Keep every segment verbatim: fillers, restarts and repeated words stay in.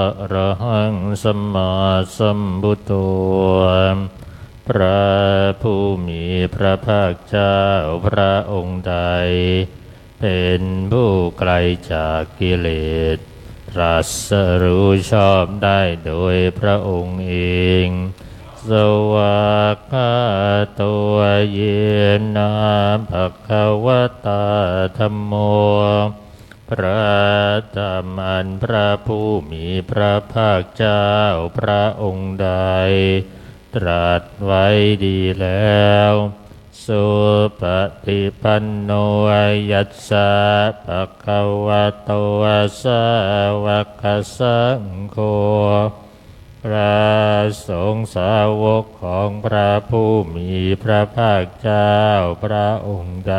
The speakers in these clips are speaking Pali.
Arahaṃ sammāsambuddho พระผู้มีพระภาคเจ้าพระองค์ใด เป็นผู้ไกลจากกิเลส ตรัสรู้ชอบได้โดยพระองค์เอง Svākkhāto yena bhagavatā dhammo พระธรรมอันพระผู้มีพระภาคเจ้าพระองค์ใด ตรัสไว้ดีแล้ว Supaṭipanno yassa bhagavato sāvakasaṅgho พระสงฆ์สาวกของพระผู้มีพระภาคเจ้าพระองค์ใด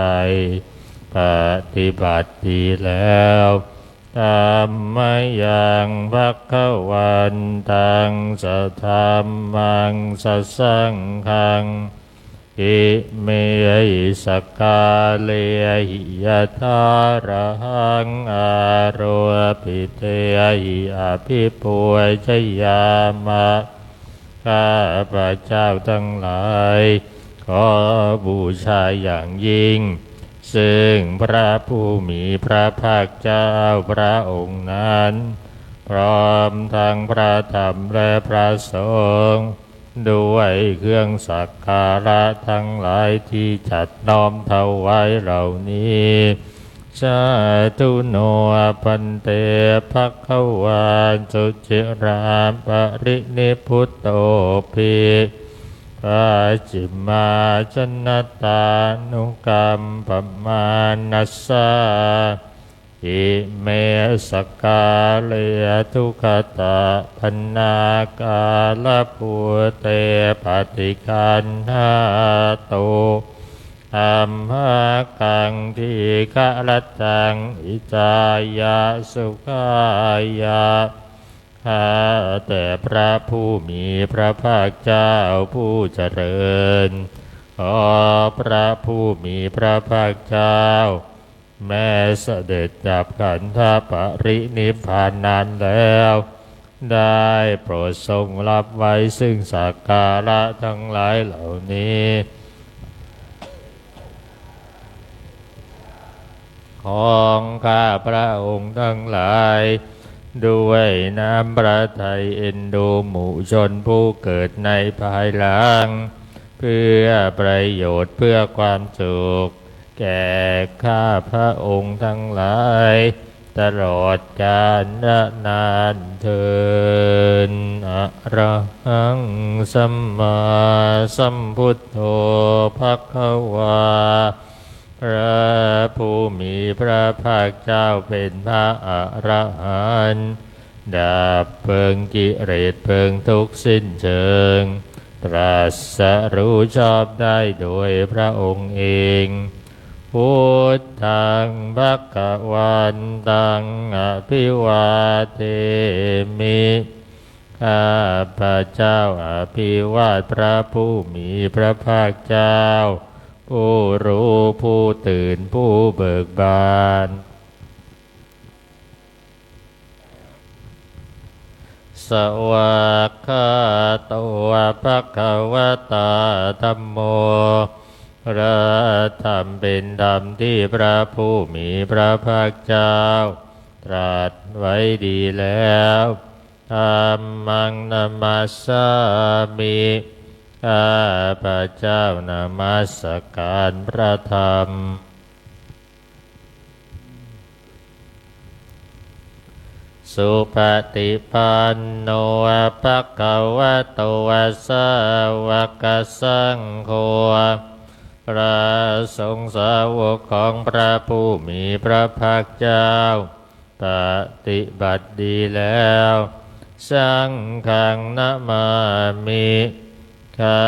ปฏิบัติดีแล้ว Dhammayaṃ bhagavantaṃ sadhammaṃ sasaṅghaṃ imehi sakkārehi yathārahaṃ āropitehi abhipūjayāma. ข้าพเจ้าทั้งหลาย ขอบูชาอย่างยิ่ง ซึ่งพระผู้มีพระภาคเจ้าพระองค์นั้น พร้อมทั้งพระธรรมและพระสงฆ์ ด้วยเครื่องสักการะทั้งหลายที่จัดน้อมถวายเหล่านี้ Sādhu no bhante bhagavā suciraparinibbutopi pacchimājanatānukampamānassa ime sakkāre duggatapaṇṇākārabhūte paṭiggaṇhātu amhākaṃ dīgharattaṃ hitāya sukhāya. ข้าแต่พระผู้มีพระภาคเจ้าผู้เจริญ ขอพระผู้มีพระภาคเจ้า แม้เสด็จดับขันธปรินิพพานนานแล้ว ได้โปรดทรงรับไว้ซึ่งสักการะทั้งหลายเหล่านี้ ของข้าพระองค์ทั้งหลาย ด้วยน้ำพระทัยเอ็นดูหมู่ชนผู้เกิดในภายหลัง เพื่อประโยชน์เพื่อความสุข แก่ข้าพระองค์ทั้งหลาย ตลอดกาลนานเทอญ Arahaṃ sammāsambuddho bhagavā พระผู้มีพระภาคเจ้าเป็นพระอรหันต์ ดับเพลิงกิเลสเพลิงทุกข์สิ้นเชิง ตรัสรู้ชอบได้โดยพระองค์เอง Buddhaṃ bhagavantaṃ abhivādemi ข้าพระเจ้าอภิวาทพระผู้มีพระภาคเจ้า ผู้รู้ผู้ตื่นผู้เบิกบาน Svākkhāto bhagavatā dhammo พระธรรมเป็นธรรมที่พระผู้มีพระภาคเจ้า ตรัสไว้ดีแล้ว Dhammaṃ namassāmi ข้าพระเจ้านมัสการพระธรรม Supaṭipanno bhagavato sāvakasaṅgho พระสงฆ์สาวกของพระผู้มีพระภาคเจ้า ปฏิบัติดีแล้ว Saṅghaṃ namāmi ข้า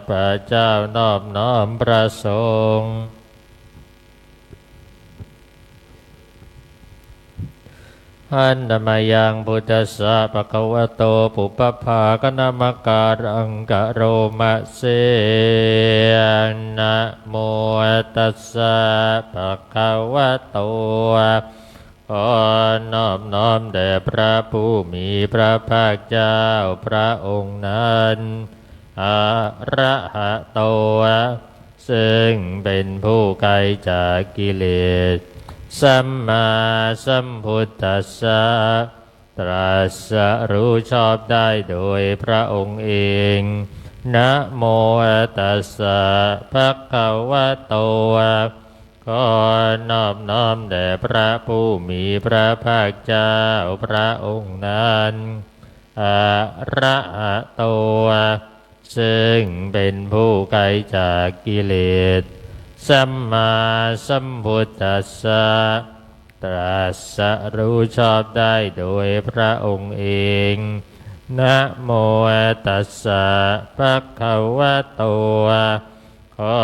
พระเจ้านอบน้อมพระสงฆ์ Handa mayaṃ buddhassa bhagavato pubbabhāganamakāraṃ karoma se. Namo tassa bhagavato ขอนอบน้อมแด่พระผู้มีพระภาคเจ้าพระองค์นั้น อะระหะโต ซึ่งเป็นผู้ไกลจากกิเลส สัมมาสัมพุทธัสสะ ตรัสรู้ชอบได้โดยพระองค์เอง นะโมตัสสะ ภะคะวะโต ขอนอบน้อมแด่พระผู้มีพระภาคเจ้าพระองค์นั้น อะระหะโต ซึ่งเป็นผู้ไกลจากกิเลส สัมมาสัมพุทธัสสะ ตรัสรู้ชอบได้โดยพระองค์เอง นะโมตัสสะ ภะคะวะโต ขอ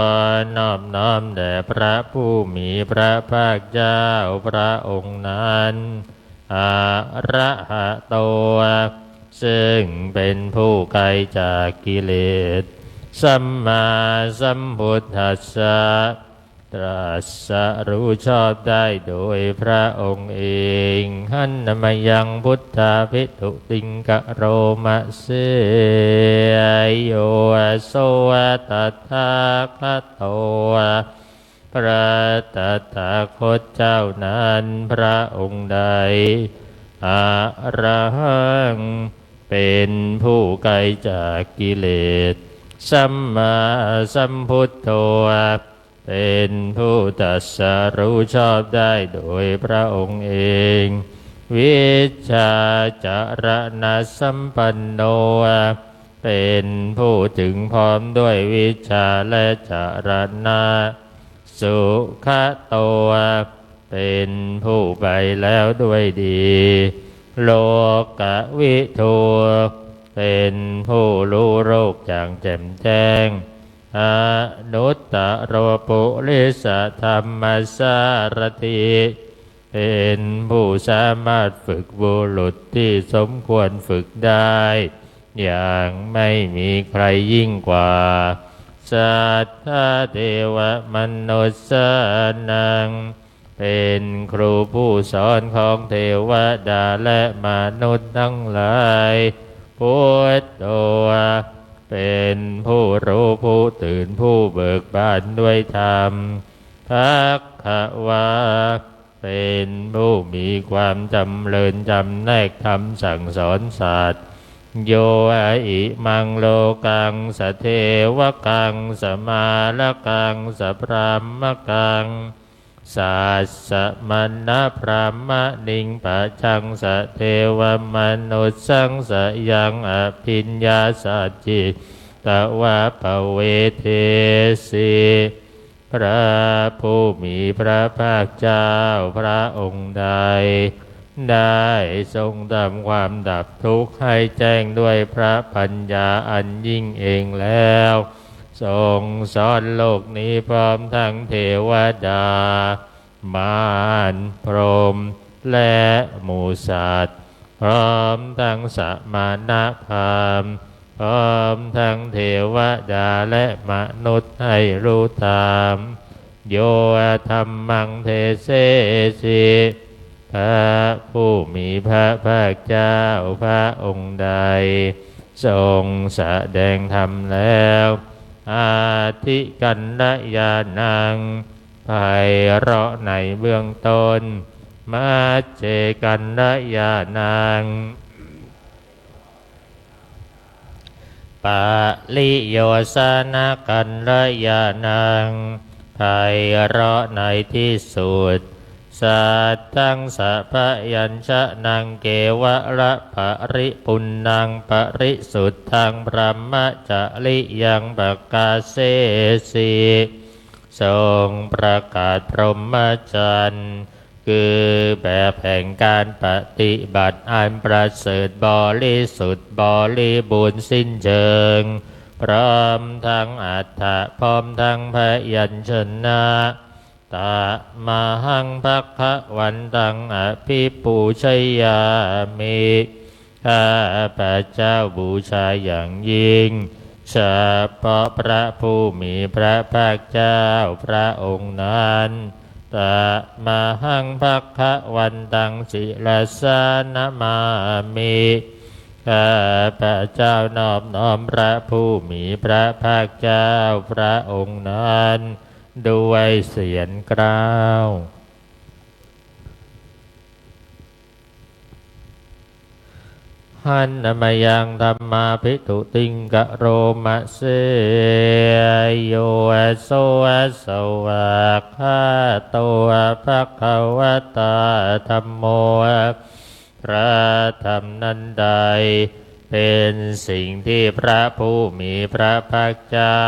นอบน้อมแด่พระผู้มีพระภาคเจ้าพระองค์นั้น อะระหะโต ซึ่งเป็นผู้ไกลจากกิเลส สัมมาสัมพุทธัสสะ ตรัสรู้ชอบได้โดยพระองค์เอง หันนมยังพุทธาภิตุติงกะโรมะเส โย โส ตถาคโต พระตถาคตเจ้านั้นพระองค์ใด อะระหัง เป็นผู้ไกลจากกิเลส สัมมาสัมพุทโธ เป็นผู้ตรัสรู้ชอบได้โดยพระองค์เอง วิชชาจารณสัมปันโน เป็นผู้ถึงพร้อมด้วยวิชชาและจารณะ สุขโต เป็นผู้ไปแล้วด้วยดี โลกวิทู เป็นผู้รู้โลกอย่างแจ่มแจ้ง อนุตตโรปุริสธรรมสารถิ เป็นผู้สามารถฝึกบุรุษที่สมควรฝึกได้ อย่างไม่มีใครยิ่งกว่า สัทธาเทวมนุสสานัง เป็นครูผู้สอนของเทวดาและมนุษย์ทั้งหลาย พุทโธ เป็นผู้รู้ผู้ตื่นผู้เบิกบานด้วยธรรม ภักขวา เป็นผู้มีความจำเริญจำแนกธรรมสั่งสอนสัตว์ โย อิมังโลกัง สเทวกัง สมาลกัง สพรามกัง สัสสมณพรามณิง ปะจัง สเทวมนุสสัง สยัง อภิญญา สัจจิตวา ปเวเทสิ พระผู้มีพระภาคเจ้าพระองค์ใด ได้ทรงทำความดับทุกข์ให้แจ้งด้วยพระปัญญาอันยิ่งเองแล้ว ทรงสอนโลกนี้พร้อมทั้งเทวดา มาร พรหม และหมู่สัตว์ พร้อมทั้งสมณพราหมณ์ พร้อมทั้งเทวดาและมนุษย์ให้รู้ตาม โย ธัมมัง เทเสสิ พระผู้มีพระภาคเจ้าพระองค์ใด ทรงแสดงธรรมแล้ว อธิกัณยานัง ไพเราะในเบื้องต้น มัจเจกัณยานัง ปริโยสนกัณยานัง ไพเราะในที่สุด สัทธัง สพยัญชนะ เกวะละปริปุณณัง ปริสุทธัง พรหมจริยัง ปกาเสสิ ทรงประกาศพรหมจรรย์ คือแบบแห่งการปฏิบัติอันประเสริฐบริสุทธิ์บริบูรณ์สิ้นเชิง พร้อมทั้งอัฏฐะ พร้อมทั้งพยัญชนะ ตะมหัง ภะคะวันตัง อภิปูชยามิ ข้าพระเจ้าบูชาอย่างยิ่ง เฉพาะพระผู้มีพระภาคเจ้าพระองค์นั้น Tamahaṃ bhagavantaṃ sirasā namāmi. ข้าพเจ้านอบน้อมพระผู้มีพระภาคเจ้าพระองค์นั้นด้วยเสียงกล้าว Handa mayaṃ dhammābhitūtiṃ karoma se. Yo so svākkhāto bhagavatā dhammo. พระธรรมนั้นใด เป็นสิ่งที่พระผู้มีพระภาคเจ้า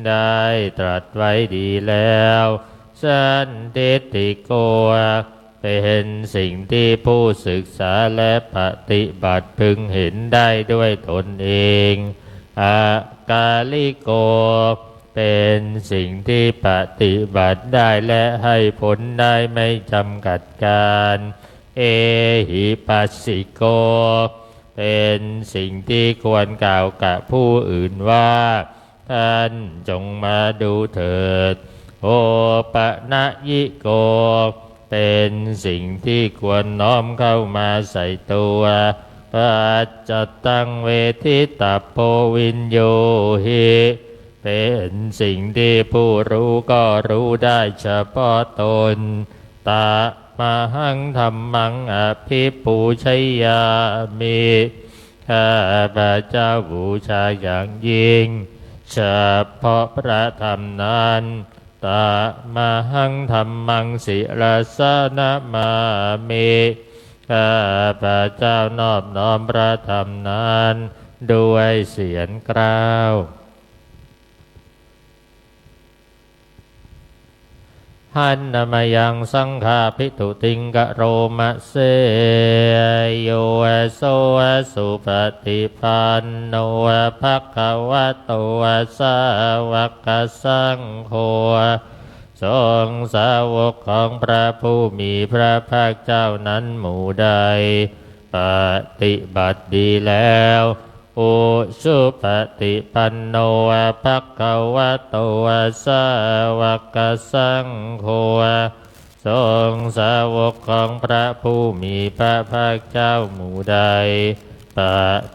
ได้ตรัสไว้ดีแล้ว Sandiṭṭhiko เป็นสิ่งที่ผู้ศึกษาและปฏิบัติพึงเห็นได้ด้วยตนเอง Akāliko เป็นสิ่งที่ปฏิบัติได้และให้ผลได้ไม่จำกัดกาล Ehipassiko เป็นสิ่งที่ควรกล่าวกับผู้อื่นว่า ท่านจงมาดูเถิด Opanayiko เป็นสิ่งที่ควรน้อมเข้ามาใส่ตัว Paccattaṃ veditabbo viññūhi เป็นสิ่งที่ผู้รู้ก็รู้ได้เฉพาะตน Tamahaṃ dhammaṃ abhipūjayāmi ข้าพเจ้าบูชาอย่างยิ่ง เฉพาะพระธรรมนั้น Tamahaṃ dhammaṃ sirasā namāmi ข้าพเจ้านอบน้อมพระธรรมนั้นด้วยเสียงกล้าว Handa mayaṃ saṅghābhitūtiṃ karoma se. Yo so supaṭipanno bhagavato sāvakasaṅgho สงฆ์สาวกของพระผู้มีพระภาคเจ้านั้นหมู่ใด ปฏิบัติดีแล้ว Ujupaṭipanno bhagavato sāvakasaṅgho สงฆ์สาวกของพระผู้มีพระภาคเจ้าหมู่ใด ป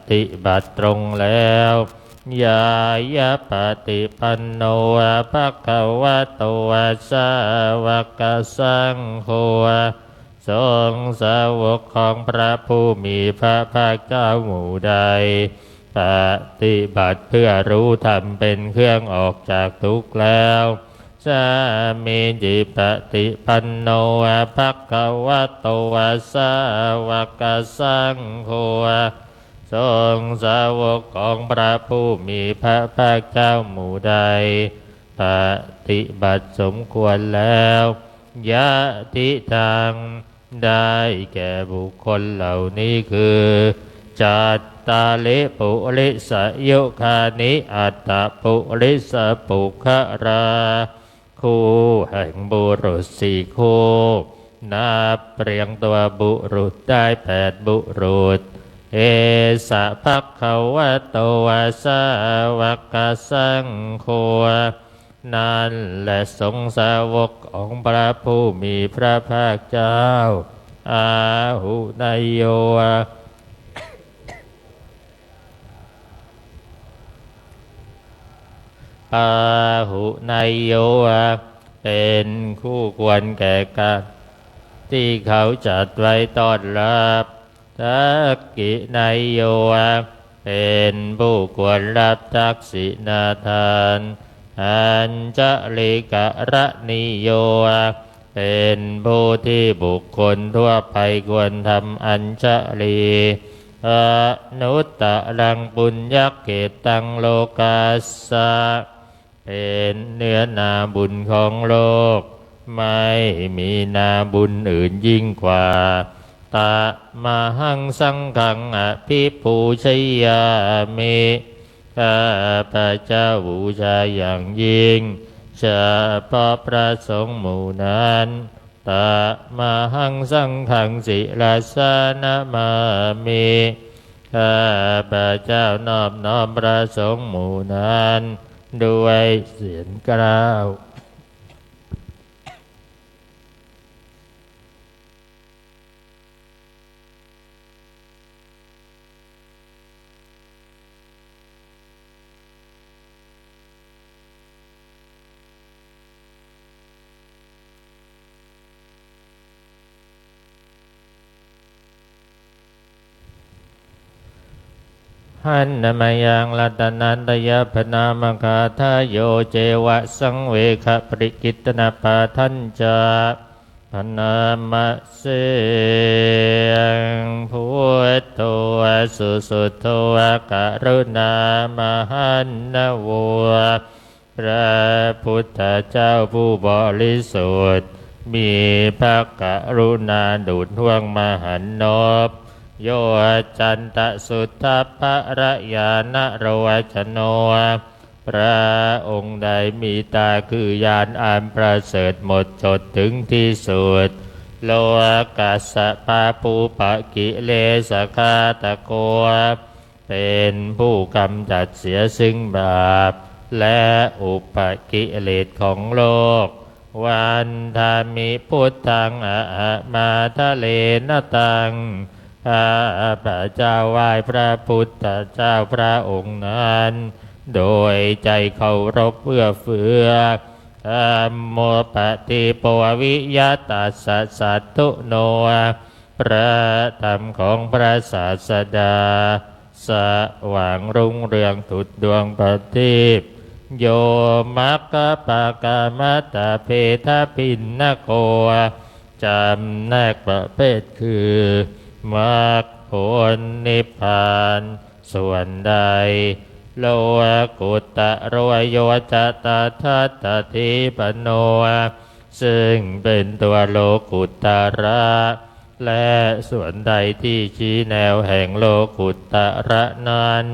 ฏิบัติตรงแล้ว Ñāyapaṭipanno bhagavato sāvakasaṅgho สงฆ์สาวกของพระผู้มีพระภาคเจ้าหมู่ใด ปฏิบัติเพื่อรู้ธรรมเป็นเครื่องออกจากทุกข์แล้ว Sāmīcipaṭipanno bhagavato sāvakasaṅgho สงฆ์สาวกของพระผู้มีพระภาคเจ้าหมู่ใด ปฏิบัติสมควรแล้ว Yadidaṃ ได้แก่บุคคลเหล่านี้คือ Cattāri purisayugāni aṭṭha purisapuggalā คู่แห่งบุรุษสี่คู่ นับเรียงตัวบุรุษได้แปดบุรุษ Esa bhagavato sāvakasaṅgho นั่นแหละสงฆ์สาวกของพระผู้มีพระภาคเจ้า Āhuneyyo Āhuneyyo เป็นคู่ควรแก่การที่เขาจัดไว้ต้อนรับ Dakkhiṇeyyo เป็นผู้ควรรับทักษิณาทาน Añjalikaraṇīyo เป็นผู้ที่บุคคลทั่วไปควรทำอัญชลี Anuttaraṃ puññakkhettaṃ lokassa เป็นเนื้อนาบุญของโลก ไม่มีนาบุญอื่นยิ่งกว่า Tamahaṃ saṅghaṃ abhipūjayāmi ข้าพเจ้าบูชาอย่างยิ่ง เฉพาะพระสงฆ์หมู่นั้น Tamahaṃ saṅghaṃ sirasā namāmi ข้าพเจ้านอบน้อมพระสงฆ์หมู่นั้นด้วยเสียงกล้าว Handa mayaṃ ratanattayabhaṇāmagāthāyo ceva saṃvegapaṭikittanapāṭhañca bhaṇāma se. Buddho susuddho karuṇāmahaṇṇavo. พระพุทธเจ้าผู้บริสุทธิ์ มีพระกรุณาดุจห้วงมหันนบ Yoccantasuddhaparañāṇarovacanno. พระองค์ใดมีตาคือญาณอันประเสริฐหมดจดถึงที่สุด Lokassa pāpūpakilesaghātako. เป็นผู้กำจัดเสียซึ่งบาป และอุปกิเลสของโลก Vandāmi buddhaṃ ahamatharena taṃ. ข้าพระเจ้าไหว้พระพุทธเจ้าพระองค์นั้น โดยใจเคารพเอื้อเฟื้อ Dhammo padīpo viya tassa satthuno. พระธรรมของพระศาสดา สว่างรุ่งเรืองดุจดวงประทีป Yo maggapākamatavedabhinnako. จำแนกประเภทคือ มรรคผลนิพพาน ส่วนใด Lokuttaro yo ca tattha tathīpano. ซึ่งเป็นตัวโลกุตระ และส่วนใดที่ชี้แนวแห่งโลกุตระนั้น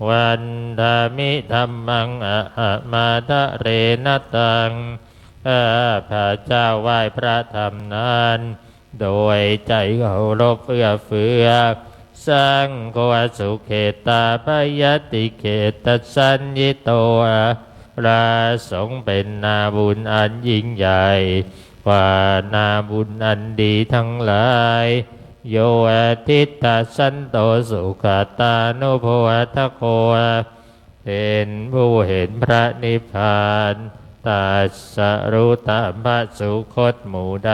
Vandāmi dhammaṃ ahamatharena taṃ. ข้าพระเจ้าไหว้พระธรรมนั้น โดยใจเคารพเอื้อเฟื้อ Saṅgho sukhetappayatikhetasaññito. พระสงฆ์เป็นนาบุญอันยิ่งใหญ่ กว่านาบุญอันดีทั้งหลาย Yo diṭṭhasanto sugatānubodhako. เป็นผู้เห็นพระนิพพาน ตรัสรู้ธรรมสุคตหมู่ใด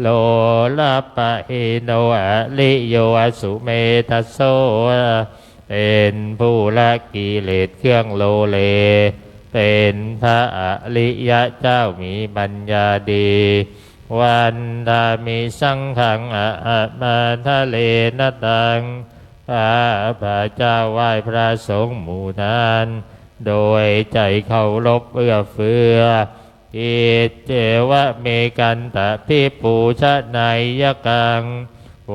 Lolappahīno ariyo sumedhaso. เป็นผู้ละกิเลสเครื่องโลเล เป็นพระอริยะเจ้ามีปัญญาดี Vandāmi saṅghaṃ ahamatharena taṃ. ข้าพระเจ้าไหว้พระสงฆ์หมู่นั้น โดยใจเคารพเอื้อเฟื้อ Iccevamekanthabhipūjaneyyaṃ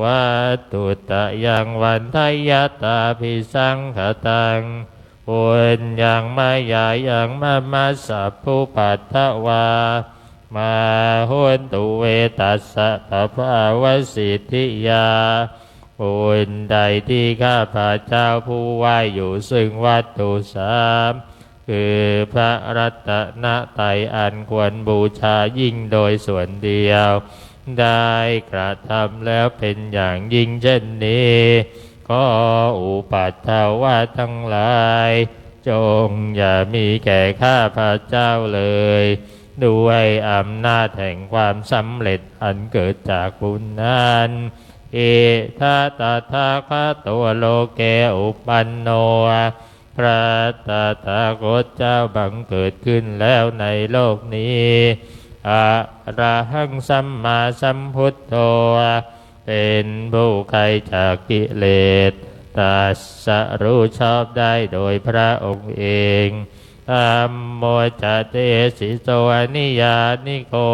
vatthuttayaṃ vandeyyatābhisaṅkhataṃ. Puññaṃ mayā yaṃ mama sabbupaddavā mā hontu ve tassa pabhāvasiddhiyā. บุญใดที่ข้าพระเจ้าผู้ไหว้อยู่ซึ่งวัตถุสาม คือพระรัตนตรัยอันควรบูชายิ่งโดยส่วนเดียว ได้กระทำแล้วเป็นอย่างยิ่งเช่นนี้ ขออุปัทวะทั้งหลาย จงอย่ามีแก่ข้าพระเจ้าเลย ด้วยอำนาจแห่งความสำเร็จอันเกิดจากบุญนั้น Idha tathāgato loke uppanno. พระตถาคตเจ้าบังเกิดขึ้นแล้วในโลกนี้ Arahaṃ sammāsambuddho. เป็นผู้ไกลจากกิเลส ตรัสรู้ชอบได้โดยพระองค์เอง Dhammo ca desito niyyāniko.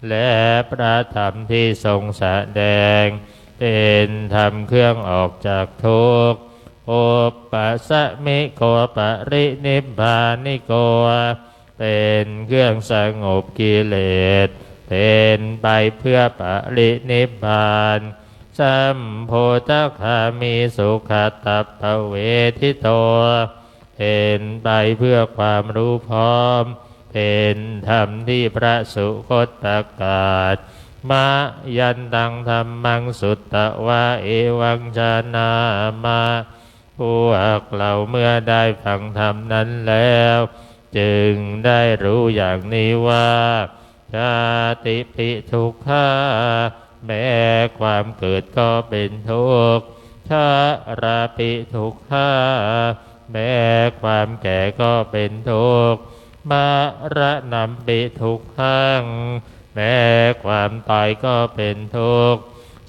และพระธรรมที่ทรงแสดง เป็นธรรมเครื่องออกจากทุกข์ Uppasamiko parinibbāniko. เป็นเครื่องสงบกิเลส เป็นไปเพื่อปรินิพพาน Sambodhagāmī sugatappavedito. เป็นไปเพื่อความรู้พร้อม เป็นธรรมที่พระสุคตประกาศ Mayantaṃ dhammaṃ sutvā evaṃ jānāma. พวกเราเมื่อได้ฟังธรรมนั้นแล้ว จึงได้รู้อย่างนี้ว่า Jātipi dukkhā. แม้ความเกิดก็เป็นทุกข์ Jarāpi dukkhā, แม้ความแก่ก็เป็นทุกข์ Maraṇampi dukkhaṃ, แม้ความตายก็เป็นทุกข์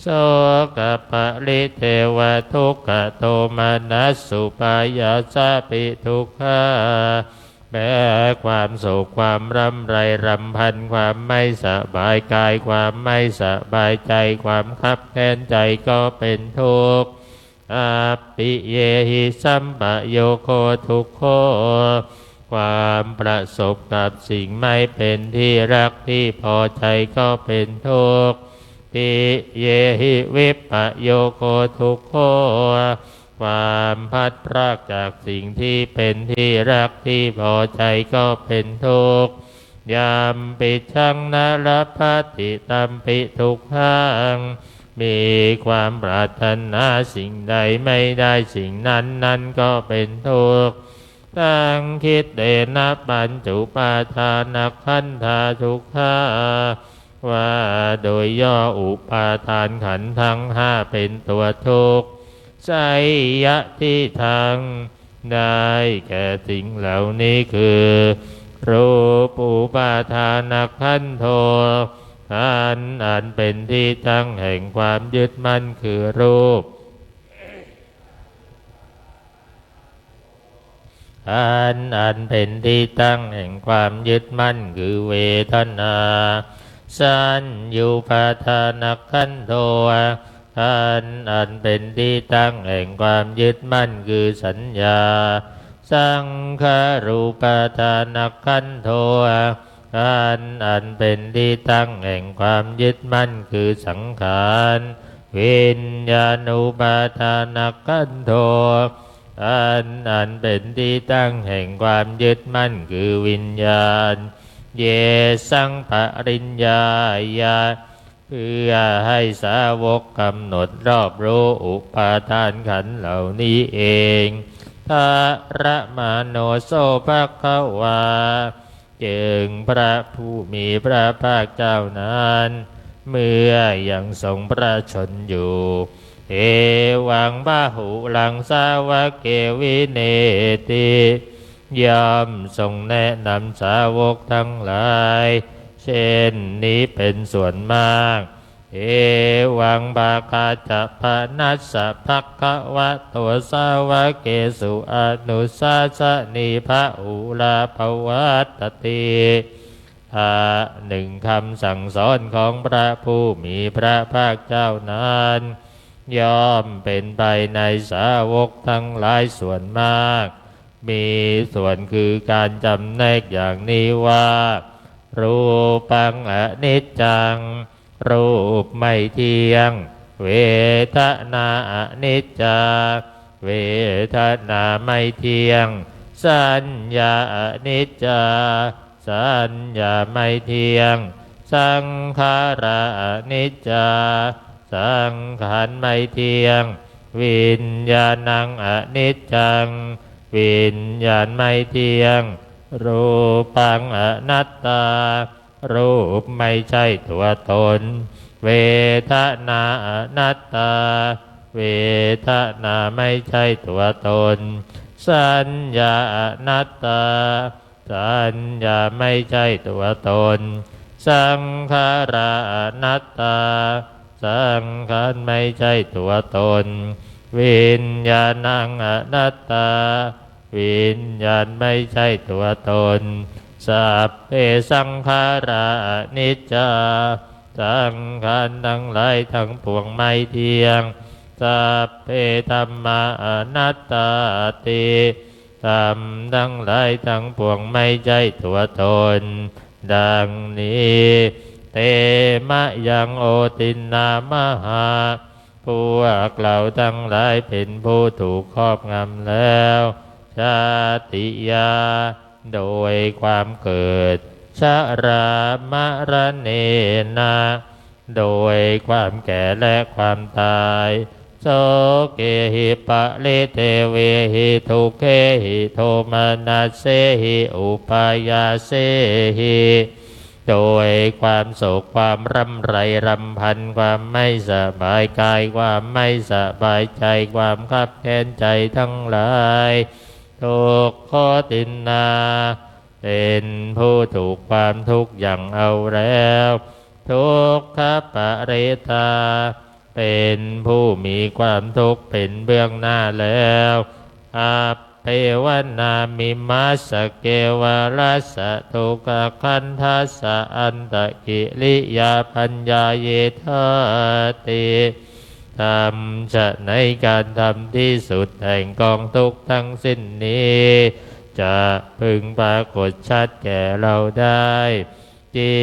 Sokaparidevadukkhadomanassupāyāsāpi dukkhā, แม้ความโศกความร่ำไรรำพัน ความไม่สบายกาย ความไม่สบายใจ ความคับแค้นใจก็เป็นทุกข์ Appiyehi sampayogo dukkho, ความประสบกับสิ่งไม่เป็นที่รักที่พอใจก็เป็นทุกข์ Piyehi vippayogo dukkho, ความพลัดพรากจากสิ่งที่เป็นที่รักที่พอใจก็เป็นทุกข์ Yampicchaṃ na labhati tampi dukkhaṃ, มีความปรารถนาสิ่งใดไม่ได้สิ่งนั้น นั้นก็เป็นทุกข์ Saṅkhittena pañcupādānakkhandhā dukkhā, ว่าโดยย่ออุปาทานขันธ์ทั้งห้าเป็นตัวทุกข์ Seyyathidaṃ, ได้แก่สิ่งเหล่านี้คือ Rūpupādānakkhandho, ขันธ์อันเป็นที่ตั้งแห่งความยึดมั่นคือรูป ขันธ์อันเป็นที่ตั้งแห่งความยึดมั่นคือเวทนา Saññupādānakkhandho, ขันธ์อันเป็นที่ตั้งแห่งความยึดมั่นคือสัญญา Saṅkhārupādānakkhandho, ขันธ์อันเป็นที่ตั้งแห่งความยึดมั่นคือสังขาร Viññāṇupādānakkhandho, ขันธ์อันเป็นที่ตั้งแห่งความยึดมั่นคือวิญญาณ Yesaṃ pariññāya, เพื่อให้สาวกกำหนดรอบรู้อุปาทานขันธ์เหล่านี้เอง Dharamāno so bhagavā, จึงพระผู้มีพระภาคเจ้านั้น เมื่อยังทรงพระชนม์อยู่ Evaṃ bahulaṃ sāvake vineti, ย่อมทรงแนะนำสาวกทั้งหลาย เช่นนี้เป็นส่วนมาก Evaṃ bhāgā ca panassa bhagavato sāvakesu anussāsanī bahulā pavattati. ถ้าหนึ่งคำสั่งสอนของพระผู้มีพระภาคเจ้านั้น ย่อมเป็นไปในสาวกทั้งหลายส่วนมาก มีส่วนคือการจำแนกอย่างนี้ว่า Rūpaṃ aniccaṃ, รูปไม่เที่ยง Vedanā aniccā, เวทนาไม่เที่ยง Saññā aniccā, สัญญาไม่เที่ยง Saṅkhārā aniccā, สังขารไม่เที่ยง Viññāṇaṃ aniccaṃ, วิญญาณไม่เที่ยง Rūpaṃ anattā, รูปไม่ใช่ตัวตน Vedanā anattā, เวทนาไม่ใช่ตัวตน Saññā anattā, สัญญาไม่ใช่ตัวตน Saṅkhārā anattā, สังขารไม่ใช่ตัวตน Viññāṇaṃ anattā, วิญญาณไม่ใช่ตัวตน Sabbe saṅkhārā aniccā, สังขารทั้งหลายทั้งปวงไม่เที่ยง Sabbe dhammā anattāti, ธรรมทั้งหลายทั้งปวงไม่ใช่ตัวตน ดังนี้ Te mayaṃ otinnā mahā, พวกเราทั้งหลายเป็นผู้ถูกครอบงำแล้ว Jātiyā, โดยความเกิด Jarāmaraṇena, โดยความแก่และความตาย Sokehi paridevehi dukkhehi domanassehi upāyāsehi, โดยความโศกความร่ำไรรำพัน ความไม่สบายกาย ความไม่สบายใจ ความคับแค้นใจทั้งหลาย ทุกขตินนา เป็นผู้ถูกความทุกข์หยั่งเอาแล้ว ทุกขปริตา เป็นผู้มีความทุกข์เป็นเบื้องหน้าแล้ว อัปเปวนามิมัสสะ เกวะลัสสะ ทุกขคันทัสสะ อัตตกิริยาปัญญาเยธาติ ทำไฉนการทำที่สุดแห่งกองทุกข์ทั้งสิ้นนี้ จะพึงปรากฏชัดแก่เราได้ จิ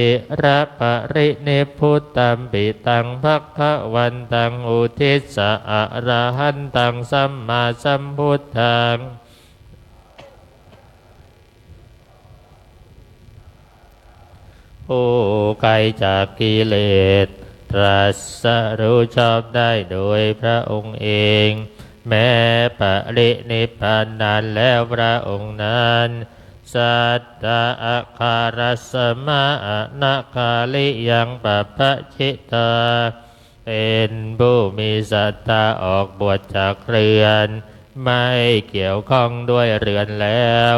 รปรินิพพุตตัมปิตัง ภะคะวันตัง อุทธิสสะ อะระหันตัง สัมมาสัมพุทธัง ผู้ไกลจากกิเลส ตรัสรู้ชอบได้โดยพระองค์เอง แม้ปรินิพพานนานแล้วพระองค์นั้น สัตตะอาคารัสสะ มะอะนะคาริยัง ปัปปะจิตา เป็นผู้มีศรัทธาออกบวชจากเรือน ไม่เกี่ยวข้องด้วยเรือนแล้ว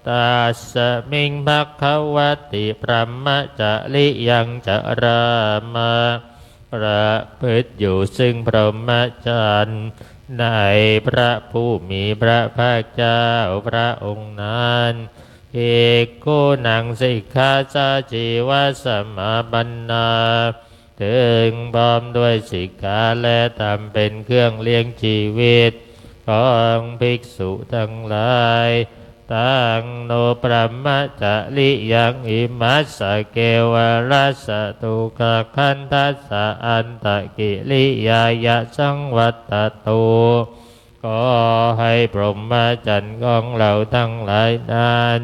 ตัสสะมิง ภะคะวัตติ บรหมะจะริยัง จารามะ ประพฤติอยู่ซึ่งพรหมจรรย์ ในพระผู้มีพระภาคเจ้าพระองค์นั้น ภิกขุนัง สิกขาสาจีวสมาปันนา ถึงพร้อมด้วยสิกขาและธรรมเป็นเครื่องเลี้ยงชีวิตของภิกษุทั้งหลาย ตัง โน บรหมจริยัง อิมัสสะ เกวะลัสสะ ทุกขคันทัสสะ อัตตกิริยายะ สังวัตตตุ ขอให้พรหมจรรย์ของเราทั้งหลายนั้น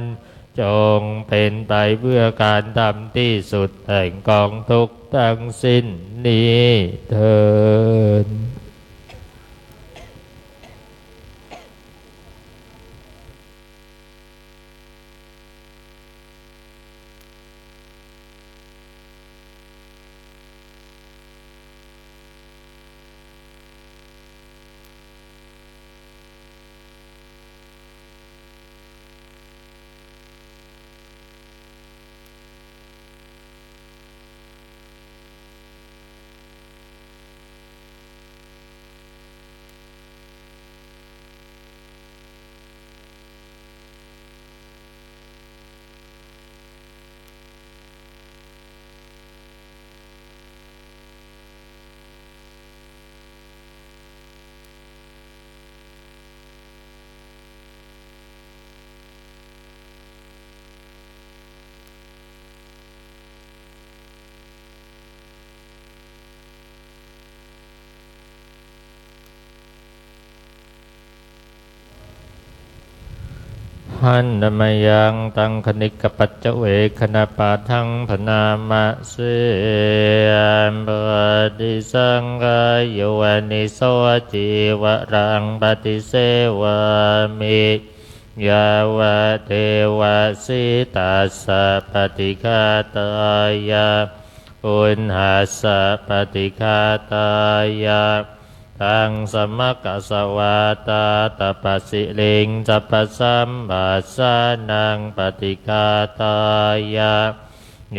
จงเป็นไปเพื่อการทำที่สุดแห่งกองทุกข์ทั้งสิ้นนี้เทอญหันนมยัง ตังขณิกปัจจเวกขณปาทังพนามะเส ปฏิสังขายโยนิโส จีวรังปฏิเสวามิ ยาวะเทวะสีตัสสะปฏิฆาตายะ อุณหัสสะปฏิฆาตายะ ตังสมักขสวาตาตปสิลิงสัพพสัมปัสสานังปฏิฆาตายะ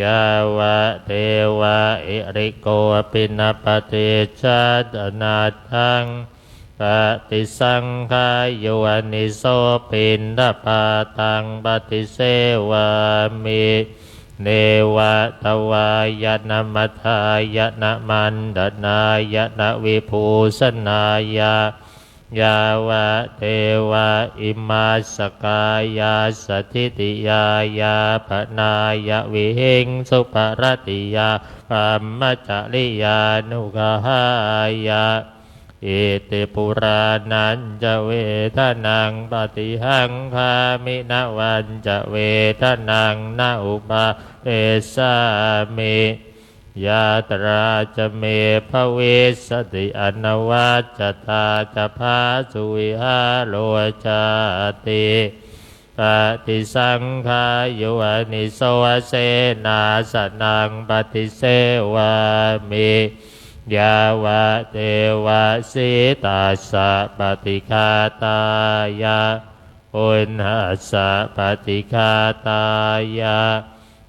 ยาวะเทวะหิริโกปินปติชฌาตนาทัง ปฏิสังขายโยนิโสปิณฑปาตังปฏิเสวามิ เนวะทวายะนะมัฏฐายะนะมัณฑนายะนะวิภูสนายะ ยาวะเทวะอิมัสสะกายัสสะ ฐิติยายาปนายะ วิหิงสุปะรัตติยา บรหมจริยานุกหายะ อิติปุราณัญจะเวทะนัง ปะฏิหังคามิ นะวัญจะเวทะนัง นะอุปาเดสสามิ ยาตราจะเมภวิสสะติ อนวัจจตาจะผาสุ วิหาโรจาติ paṭisaṅkhā yoniso senāsanaṃ paṭisevāmi, yāvadeva sītassa paṭighātāya, uṇhassa paṭighātāya,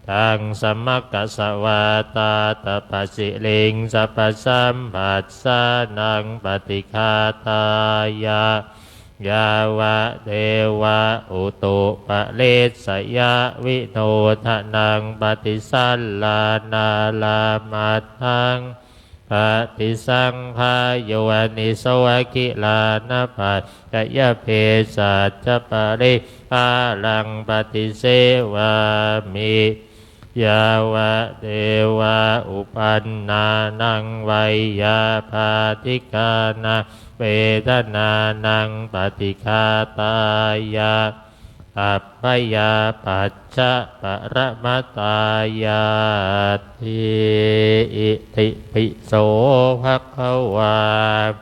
taṃsamakasavātātapasiriṃsapasamphassānaṃ paṭighātāya, yāvadeva utuparissayavinodanaṃ paṭisallānārāmatthaṃ, paṭisaṅkhā yoniso gilānapaccayabhesajjaparibhāraṃ paṭisevāmi, yāvadeva uppannānaṃ veyyābādhikānaṃ vedanānaṃ paṭighātāya, abyāpajjhaparamatāyāti. Itipi so bhagavā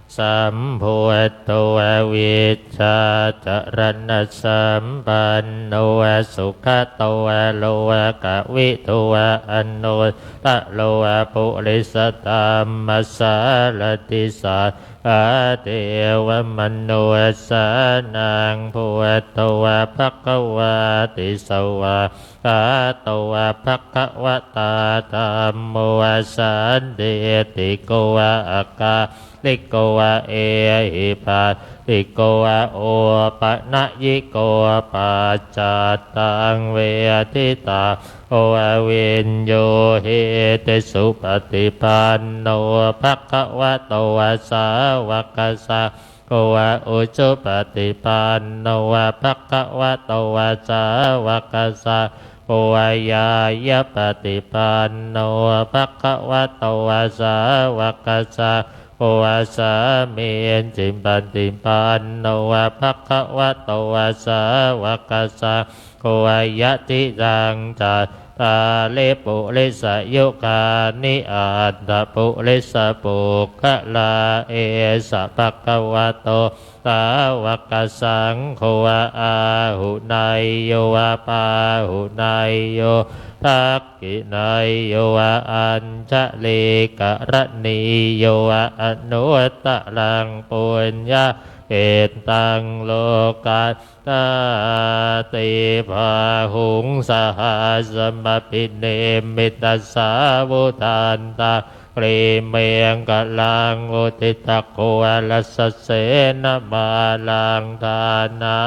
sambuddho vijjācaraṇasampanno sugato lokavidū anuttaro purisadammasārathi satthā devamanussānaṃ buddho bhagavāti. Svā kkhāto bhagavatā dhammo sandiṭṭhiko akāliko ehipassiko opanayiko paccattaṃ veditabbo viññūhīti. Supaṭipanno bhagavato sāvakasaṅ gho ujupaṭipanno bhagavato sāvakasaṅgho ñāyapaṭipanno bhagavato sāvakasaṅgho sāmīcipaṭipanno bhagavato sāvakasaṅgho yadidaṃ cattāri purisayugāni aṭṭha purisapuggalā esa bhagavato sāvakasaṅgho āhuneyyo pāhuneyyo dakkhiṇeyyo añjalikaraṇīyo anuttaraṃ puññakkhettaṃ loka ssāti. Bāhuṃ sahassamabhinimmitasāvudhantaṃ grīmekhalaṃ uditaghorasasenamāraṃ dānā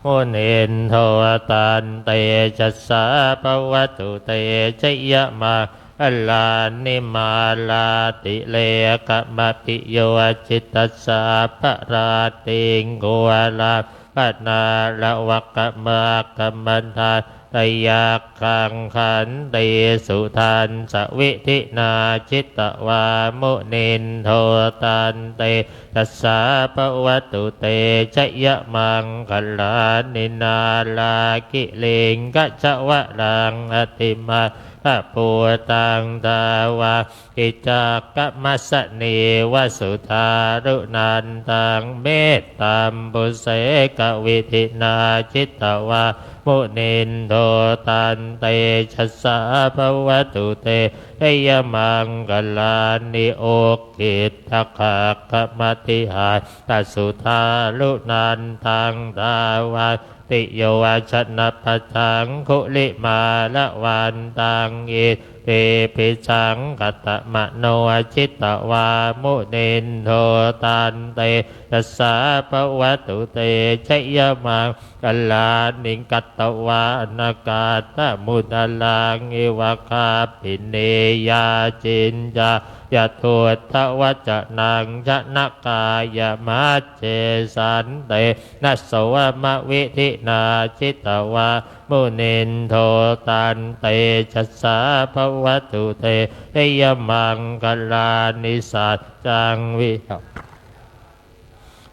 munindo tantejasā bhavatu te jayamaṅ galāni. Mārātirekamabhiyujjhitasabbarattiṃ ghorampanāḷavakamakkhamathaddhayakkhaṃ khantīsudantavidhinā jitavā munindo tantejasā bhavatu te jayamaṅgalāni. Nāḷāgiriṃ gajavaraṃ atimattabhūtaṃ dāvaggicakkamasanīva sudāruṇantaṃ mettambusekavidhinā jitavā munindo tantejasā bhavatu te jayamaṅgalāni. Ukkhittakhaggamatihatthasudāruṇantaṃ dhāvan tiyojanapathaṅgulimālavantaṃ iddhībhisaṅkhatamano jitavā munindo tantejasā bhavatu te jayamaṅgalāni. Katvāna kaṭṭhamudaraṃ iva gabbhinīyā ciñcāya duṭṭhavacanaṃ janakāyamajjhe santena somavidhinā jitavā munindo tantejasā bhavatu te jayamaṅgalāni. Saccaṃ vihāya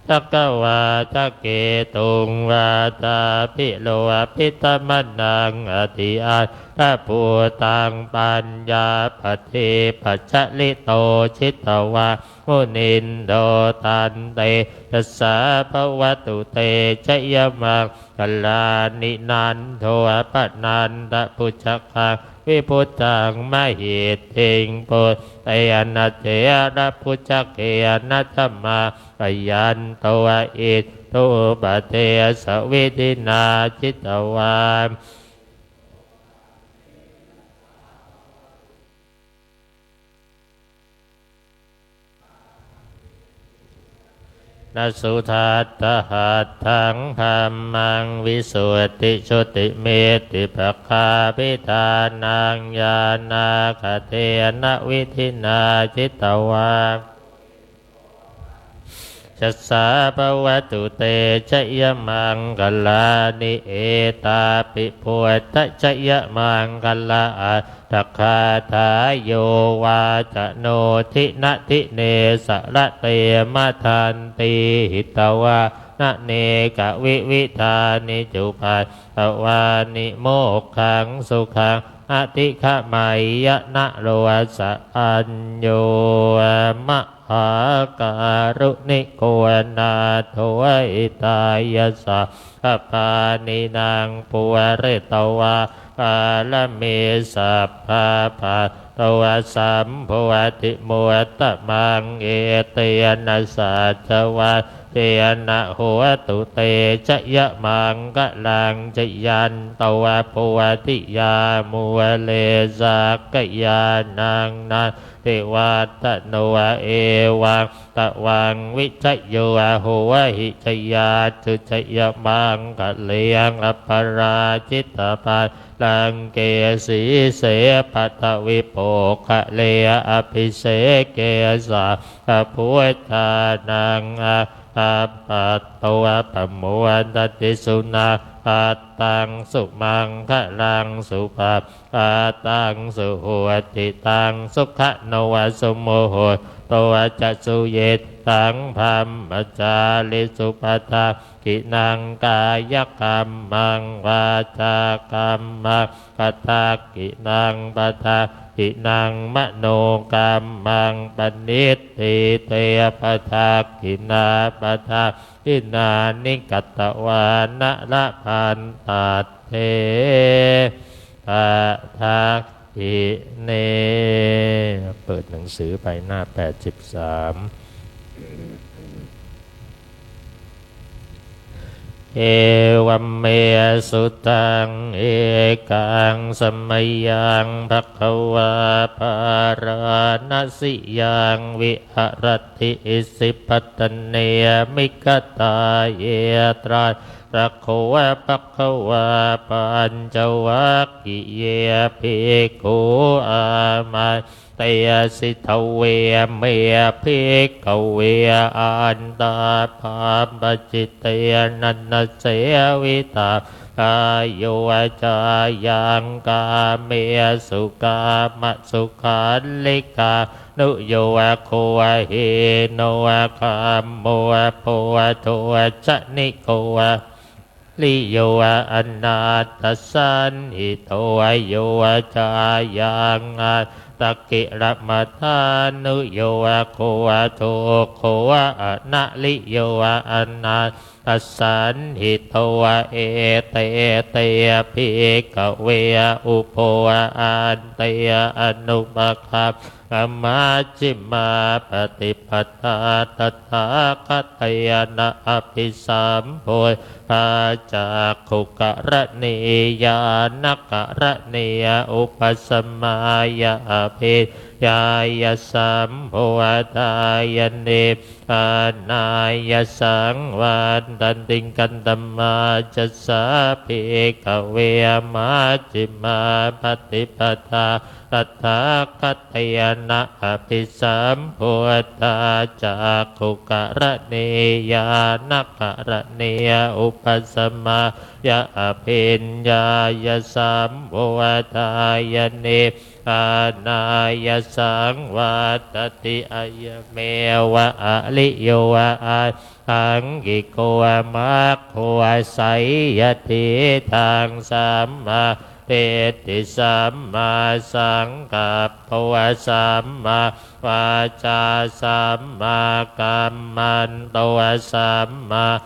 Cakkavādaketuṃ vādābhiropitamanaṃ atiandhabhūtaṃ paññāpadīpajalito jitavā munindo tantejasā bhavatu te jayamaṅgalāni. Nandopanandabhujagaṃ vibudhaṃ mahiddhiṃ puttena therabhujagena damāpayanto iddhūpadesavidhinā jitavā na sudaṭṭhahatthaṃ brahmaṃ visuddhijutimiddhibakābhidhānaṃ ñāṇāgadena vidhinā jitavā yasā bhavatu te jayamaṅgalāni. Etāpi buddhajayamaṅgalaaṭṭhagāthā yo vācano dinadine sarate matandī hitvānanekavividhāni cupaddavāni mokkhaṃ sukhaṃ adhigameyya naro sapañño. Mahākāruṇiko nātho hitāya sabbapāṇinaṃ pūretvā pāramī sabbā patto sambodhimuttamaṃ etena saccavajjena hotu te jayamaṅgalaṃ. Jayanto bodhiyā mūle sakyānaṃ nandivaḍḍhano evaṃ tvaṃ vijayo hohi jayassu jayamaṅgale aparājitapallaṅke sīse paṭhavipokkhare abhiseke sabbabuddhānaṃ aggappatto pamodati. Sunakkhattaṃ sumaṅgalaṃ supabhā taṃ suhuṭṭhitaṃ sukhaṇo sumuhutto ca suyiṭṭhaṃ brahmacārisu padakkhiṇaṃ kāyakammaṃ vācākammaṃ padakkhiṇaṃ padakkhiṇaṃ manokammaṃ paṇidhī te padakkhiṇā padakkhiṇāni katvāna labhantatthe padakkhiṇe. เปิดหนังสือไปหน้าแปดสิบสาม Evaṃ me sutaṃ. Ekaṃ samayaṃ bhagavā bārāṇasiyaṃ viharati isipatane migadāye. Tatra kho bhagavā pañcavaggiye bhikkhū āmantesi: Dveme, bhikkhave, antā brahmajitena na sevitaṃ, kāyo cāyaṃ kāmesu kāmasukhallikānuyogo, hīno gammo pothujjaniko, riyo anatthasañhito, yo cāyaṃ attakilamathānuyogo, dukkho anariyo anatthasañhito. Ete te, bhikkhave, ubho ante anupagamma majjhimā paṭipadā tathāgatena abhisambuddhā cakkhukaraṇī ñāṇakaraṇī upasamāya abhiññāya sambodhāya nibbānāya saṃvattati. Katamā ca sā, bhikkhave, majjhimā paṭipadā tathāgatena abhisambuddhā cakkhukaraṇī ñāṇakaraṇī upasamāya abhiññāya sambodhāya nibbānāya nibbānāya saṃvattati. Ayameva ariyo aṭṭhaṅgiko maggo, seyyathīdaṃ: sammādiṭṭhi sammāsaṅkappo sammāvācā sammākammanto sammāājīvo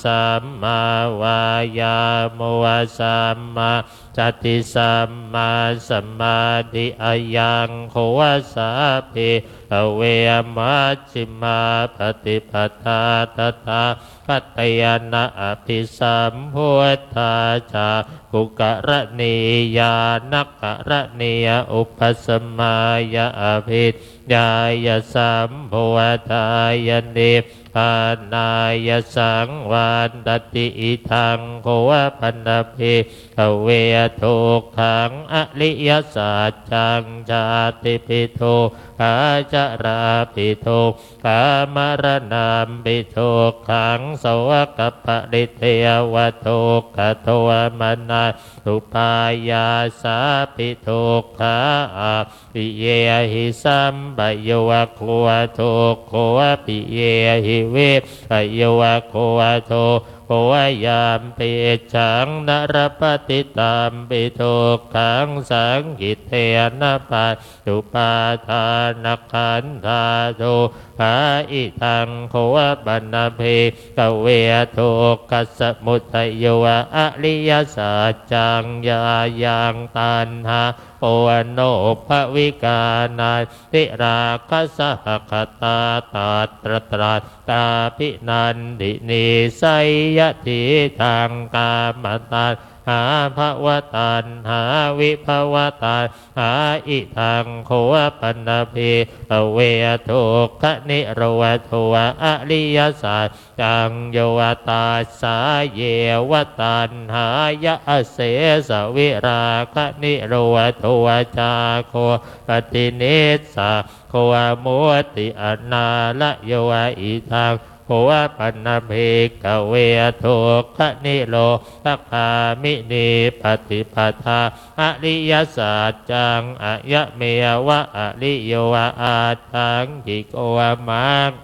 sammāvāyāmo sammā sati sammāsamādhi. Ayaṃ kho sā bhikkhave majjhimā paṭipadā tathāgatena abhisambuddhā cakkhukaraṇī ñāṇakaraṇī upasamāya abhiññāya sambodhāya nib bānāya saṃvattati. Idaṃ kho pana bhikkhave dukkhaṃ ariyasaccaṃ: jātipi dukkhā jarāpi dukkhā maraṇampi dukkhaṃ sokaparidevadukkhadomanassupāyāsāpi dukkhā ap piyehi sampayogo dukkho, piyehi vippayogo dukkho, yampicchaṃ na labhati tampi dukkhaṃ, saṅkhittena pañcupādānakkhandhā dukkhā. Idaṃ kho pana bhikkhave dukkhasamudayo ariyasaccaṃ: yāyaṃ taṇhā ponobbhavikā nandirāgasahagatā tatra tatrābhinandinī, seyyathīdaṃ: kāmataṇhā bhavataṇhā vibhavataṇhā. Idaṃ kho pana bhikkhave dukkhanirodho ariyasac caṃ: yo tassāyeva taṇhāya asesavirāganirodho cāgo paṭinissaggo mutti anālayo. Idaṃ kho pana bhikkhave dukkhaniro dhagāminī paṭipadā ariyasaccaṃ: ayameva ariyo aṭṭhaṅgiko maggo,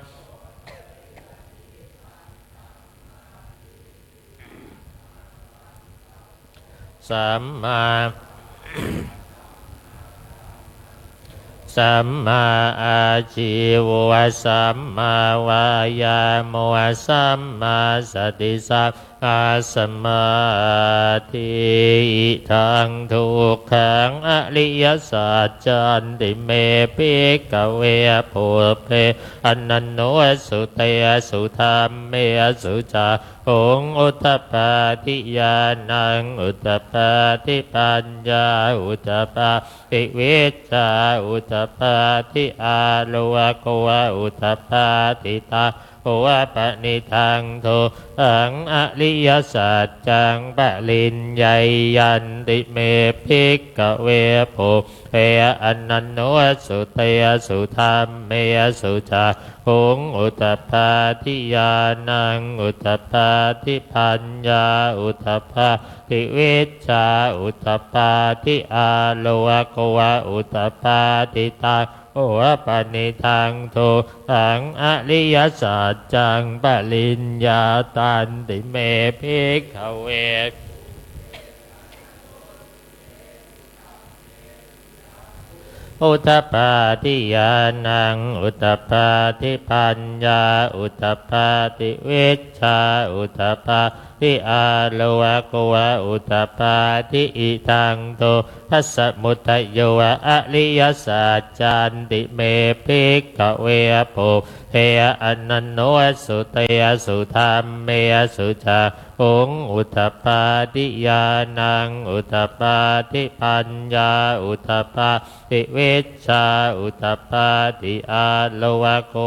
sammā sammāājīvo sammāvāyāmo sammāsati sammāsamādhi. Idaṃ dukkhaṃ ariyasaccanti me bhikkhave pubbe ananussutesu dhammesu cakkhuṃ udapādi ñāṇaṃ udapādi paññā udapā di vijjā udapādi āloko udapādi. Taṃ kho panidaṃ dukkhaṃ ariyasaccaṃ pariññeyyanti me bhikkhave pubbe ananussutesu dhammesu cakkhuṃ udapādi ñāṇaṃ udapādi paññā udapā di vijjā udapādi āloko udapādi. Taṃ kho panidaṃ dukkhaṃ ariyasaccaṃ pariññātanti me bhikkhave udapādi ñāṇaṃ udapādi paññā udapādi vijjā udapādi āloko udapādi. Idaṃ dukkhasamudayo ariyasaccanti me bhikkhave pubbe ananussutesu dhammesu cakkhuṃ udapādi ñāṇaṃ udapādi paññā udapādi vijjā udapādi āloko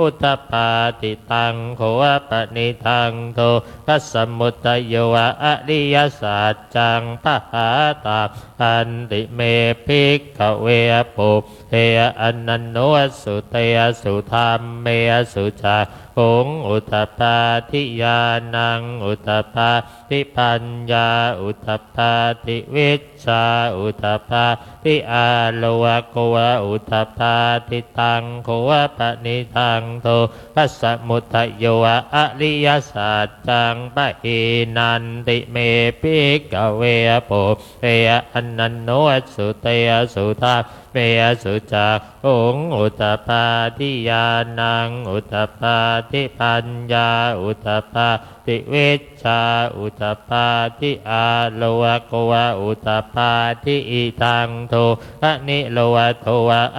udapādi. Taṃ kho panidaṃ dukkhasamudayo ariyasaccaṃ pahātabbanti me bhikkhave pubbe ananussutesu dhammesu cakkhuṃ khuṃ udapādi ñāṇaṃ udapādi paññā udapādi vijjā udapādi āloko udapādi. Taṃ kho panidaṃ dukkhasamudayo ariyasaccaṃ pahīnanti me bhikkhave pubbe ananussutesu dhammesu cakkhuṃ udapādi ñāṇaṃ udapādi paññā udapādi vijjā udapādi āloko udapādi. Idaṃ dukkhanirodho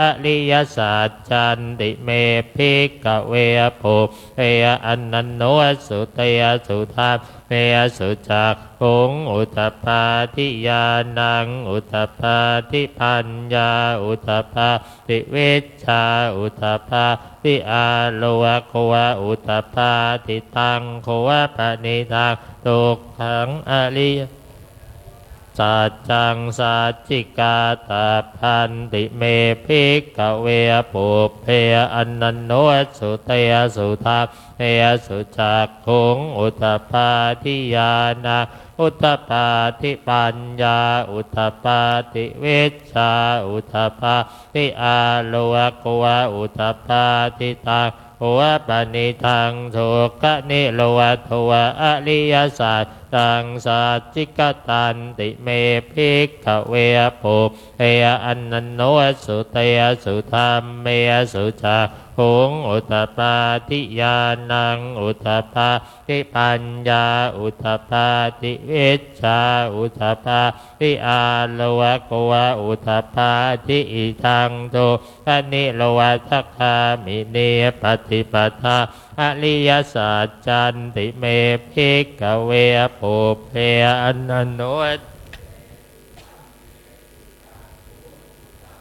ariyasaccanti me bhikkhave pubbe ananussutesu dhammesu cakkhuṃ udapādi ñāṇaṃ udapādi paññā udapādi vijjā udapādi āloko udapādi. Taṃ kho panidaṃ dukkhaṃ ariya saccaṃ sacchikatabbanti me bhikkhave pubbe ananussutesu dhammesu cakkhuṃ udapādi ñāṇaṃ udapādi paññā udapādi vijjā udapādi āloko udapādi. Taṃ kho panidaṃ dukkhanirodho ariyasaccaṃ sacchikatanti me bhikkhave pubbe ananussutesu dhammesu cakkhuṃ udapādi ñāṇaṃ udapādi paññā udapādi vijjā udapādi āloko udapādi. Idaṃ dukkhanirodhagāminī paṭipadā ariyasaccanti me bhikkhave pubbe ananussutesu dhammesu cakkhuṃ udapādi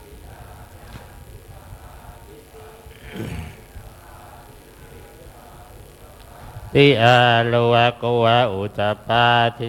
paññā udapādi vijjā udapādi āloko udapādi.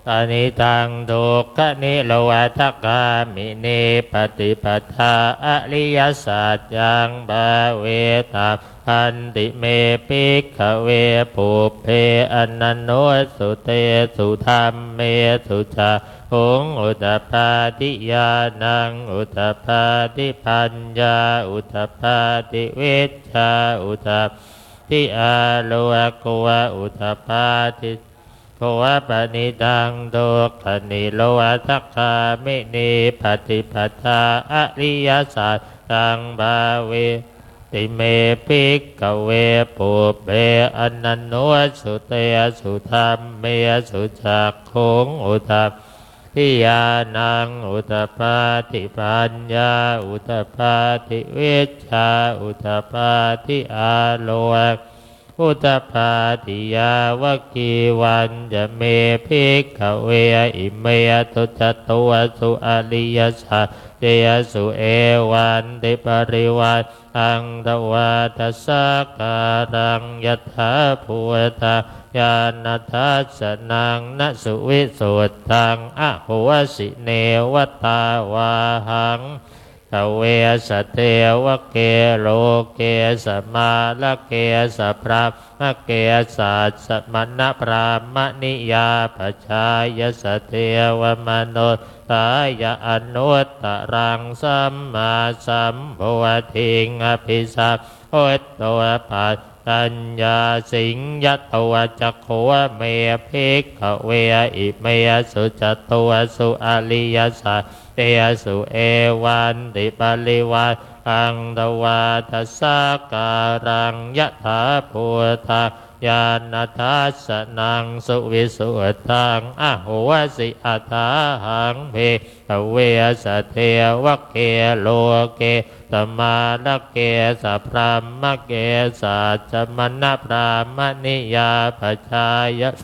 Panidaṃ dukkhanirodhagāminī paṭipadā ariyasaccaṃ bhāvetabbanti me bhikkhave pubbe ananussutesu dhammesu cakkhuṃ udapādi ñāṇaṃ udapādi paññā udapādi vijjā udapādi āloko udapādi. Kho panidaṃ dukkhanirodhagāminī paṭipadā ariyasaccaṃ bhāvetabbanti me bhikkhave pubbe ananussutesu dhammesu cakkhuṃ udapādi ñāṇaṃ udapādi paññā udapādi vijjā udapādi āloko udapādi. Yāvakīvañca me bhikkhave imesu catūsu ariyasaccesu evantiparivaṭṭaṃ dvādasākāraṃ yathābhūtaṃ ñāṇadassanaṃ na suvisuddhaṃ ahosi, neva tāvāhaṃ bhikkhave sadevake loke samārake sabrahmake sassamaṇabrāhmaṇiyā pajāya sadevamanussāya anuttaraṃ sammāsambodhiṃ abhisambuddho pat taññāsiṃ. Yato ca kho me bhikkhave imesu catūsu ariyasaccesu evantiparivaṭṭaṃ dvādasākāraṃ yathābhūtaṃ ñāṇadassanaṃ suvisuddhaṃ ahosi, athāhaṃ bhikkhave sadevake loke samārake sabrahmake sassamaṇabrāhmaṇiyā pajāya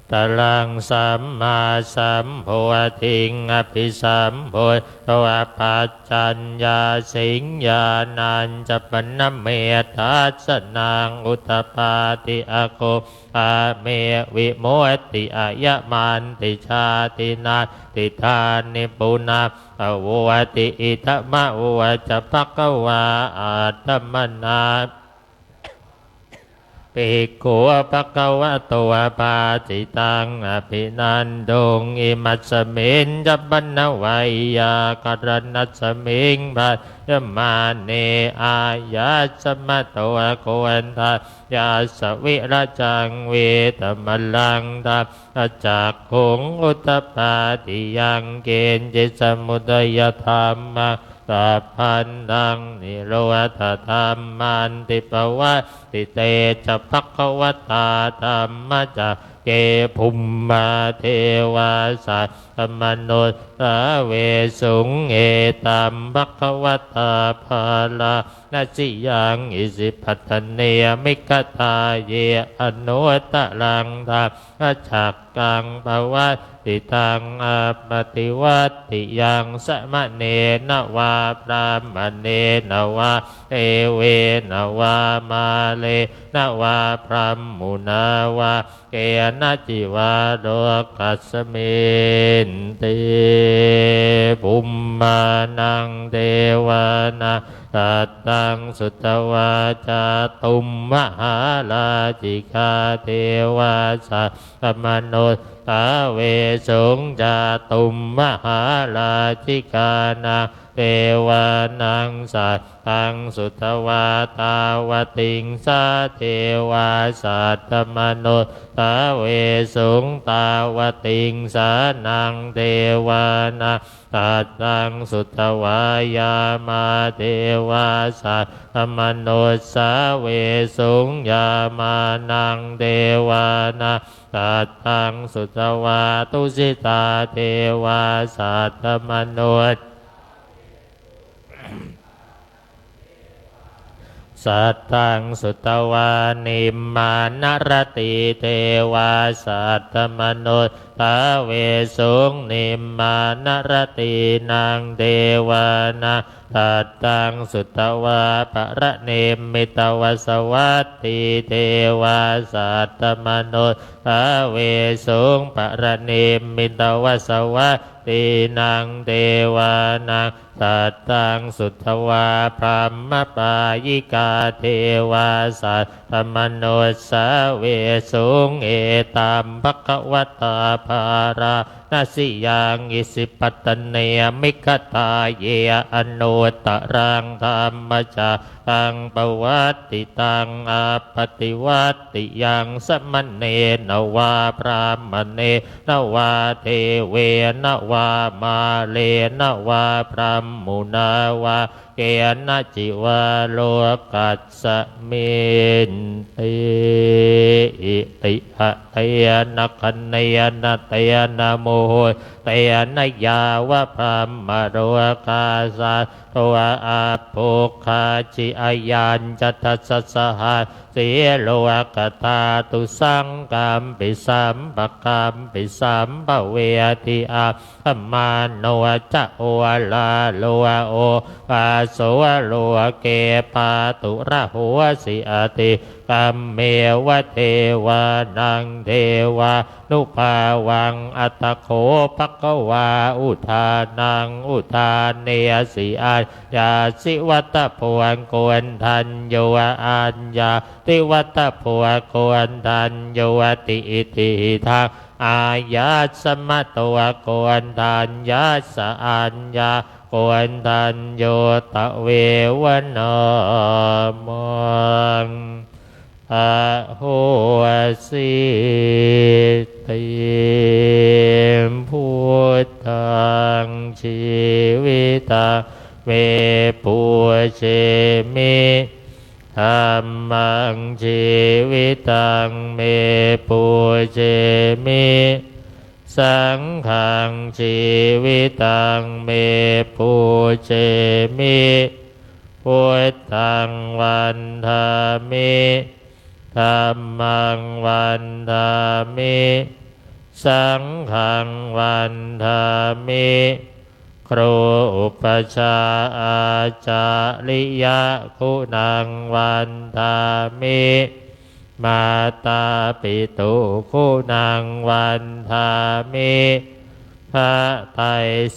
taraṃ sammāsambodhiṃ abhisambud dho paccaññāsiṃ ñāṇañca pana me dassanaṃ udapādi: akohā me vimutti, ayamanti jāti, natthidāni punabbhavoti. Idamavoca bhagavā. Attamanā bhikkhū bhagavato bhāsitaṃ abhinanduṃ. Imasmiñca pana veyyākaraṇasmiṃ bhaññamāne āyasmato Koṇḍaññassa virajaṃ vītamalaṃ dhammacakkhuṃ udapādi: yaṅkiñci samudayadhammaṃ sabbantaṃ nirodhadhammanti. Pavattite ca bhagavatā dhammacakke bhummā devā saddamanussāvesuṃ: etaṃ bhagavatā bārāṇasiyaṃ isipatane migadāye anuttaraṃ dhammacak kaṃ pavattitaṃ appaṭivattiyaṃ samaṇena vā brāhmaṇena vā devena vā mārena vā brahmunā vā kenaci vā lokasminti. Bhummānaṃ devānaṃ saddaṃ sutvā cātummahārājikā devā saddamanussāvesuṃ. Cātummahārājikānaṃ devānaṃ saddaṃ sutvā tāvatiṃsā devā saddamanussāvesuṃ. Tāvatiṃsānaṃ devānaṃ saddaṃ sutvā yāmā devā saddamanussāvesuṃ. Yāmānaṃ devānaṃ saddaṃ sutvā tusitā devā saddamanussāvesuṃ. Saddaṃ sutvā nimmānaratī devā saddamanussāvesuṃ. Nimmānaratīnaṃ devānaṃ saddaṃ sutvā paranimmitavasavattī devā saddamanussāvesuṃ. Paranimmitavasavattīnaṃ devānaṃ saddaṃ sutvā brahmapāyikā devā saddamanussāvesuṃ. Etaṃ bhagavatā bārāṇasiyaṃ isipatane migadāye anuttaraṃ dhammacakkaṃ pavattitaṃ appaṭivattiyaṃ samaṇena vā brāhmaṇena vā devena vā mārena vā brahmunā vā kenaci vā lokasminti. Iti tena khaṇena tena muhuttena yāva brahmalokā saddo abbhuggacchi. Ayañca dasasahassī lokadhātu saṅkampi sampakampi sampavedhi. Appamāṇo ca oḷāro obhāso loke pāturahosi atikkammeva devānaṃ devā nubhāvaṃ. Atha kho bhagavā udānaṃ udānesi: Aññāsi vata bho koṇḍañño, aññāti vata bho koṇḍaññoti. Itihidaṃ āyasmato Koṇḍaññassa aññākoṇḍañño tveva nāmaṃ ahosīti. Buddhaṃ jīvitaṃ me pūjemi, dhammaṃ jīvitaṃ me pūjemi, saṅghaṃ jīvitaṃ me pūjemi. Buddhaṃ vandāmi, dhammaṃ vandāmi, Saṅghaṃ vandāmi. ครูอุปัชฌาย์ อาจาริยะ guṇaṃ vandāmi. Mātāpitu guṇaṃ vandāmi. พระไตร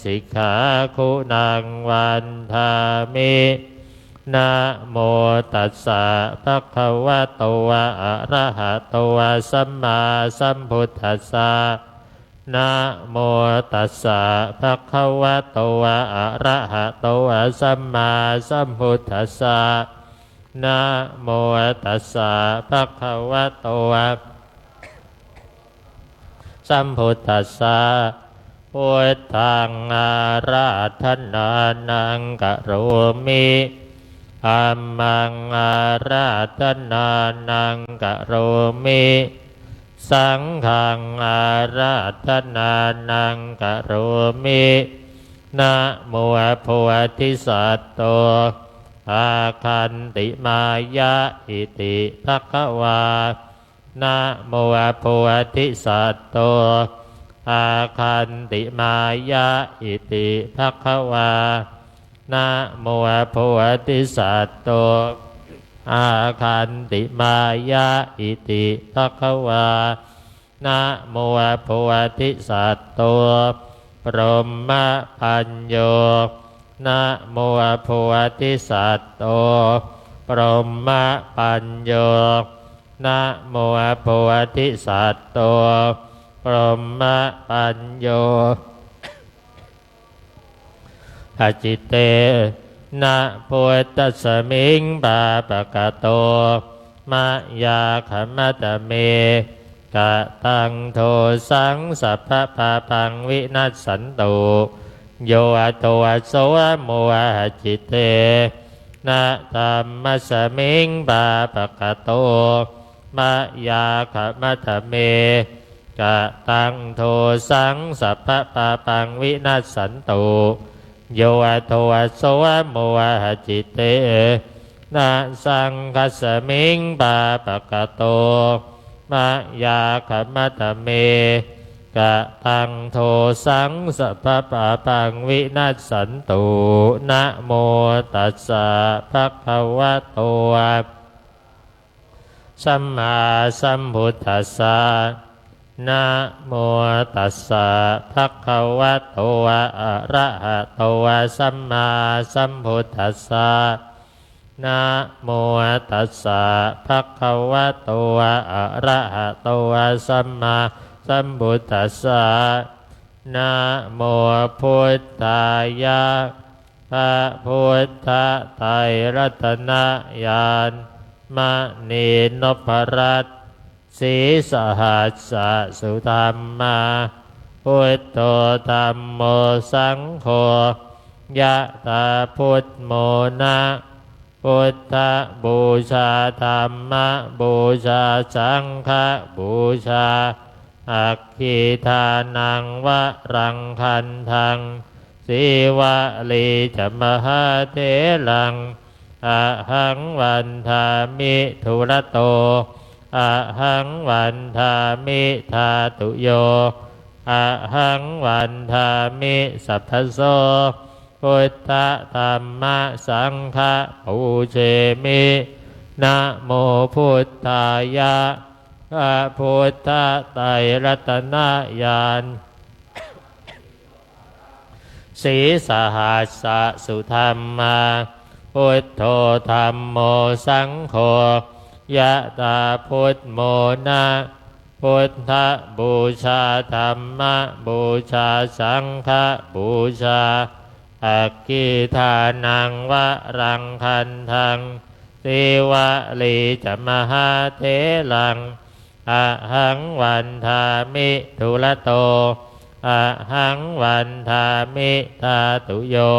สิกขา guṇaṃ vandāmi. Namo tassa bhagavato arahato sammāsambuddhassa. Namo tassa bhagavato arahato sammāsambuddhassa. Namo tassa bhagavato sambuddhassa. Buddhaṃ ārādhanānaṃ karomi. Dhammaṃ ārādhanānaṃ karomi. Saṅghaṃ ārādhanānaṃ karomi. Namo bodhisatto āgantimāya iti bhagavā. Namo bodhisatto āgantimāya iti bhagavā. Namo bodhisatto āgantimāya iti bhagavā. Namo bodhisatto brahmapañño. Namo bodhisatto brahmapañño. Namo bodhisatto brahmapañño. Pacitena buddhasmiṃ pāpakato mayā khamatha me kataṃ dosaṃ sabbapāpaṃ vinassantu. Yo doso mohacitena dhammasmiṃ pāpakato mayā khamatha me kataṃ dosaṃ sabbapāpaṃ vinassantu. Yo doso mohacitena saṅghasmiṃ pāpakato mayā khamatha me kataṃ dosaṃ sabbapāpaṃ vinassantu. Namo tassa bhagavato sammāsambuddhassa. Namo tassa bhagavato arahato sammāsambuddhassa. Namo tassa bhagavato arahato sammāsambuddhassa. Namo buddhāya. พระพุทธไตรรัตนญาณมณีนพรัตน์ sīsahassa sudhammā, buddho dhammo saṅgho, yathā buddhamona, buddhapūjā dhammapūjā saṅghapūjā, aggi dānaṃ varaṃ gandhaṃ, sīvalī ca mahātheraṃ, ahaṃ vandāmi dūrato, ahaṃ vandāmi dhātuyo, ahaṃ vandāmi sabbaso, buddha dhamma saṅgha pūjemi. Namo buddhāya. พระพุทธไตรรัตนญาณ sīsahassa sudhammā, buddho dhammo saṅgho, yathā buddhamona, buddhapūjā dhammapūjā saṅghapūjā, aggi dānaṃ varaṃ gandhaṃ, sīvalī ca mahātheraṃ, ahaṃ vandāmi dūrato, ahaṃ vandāmi dhātuyo,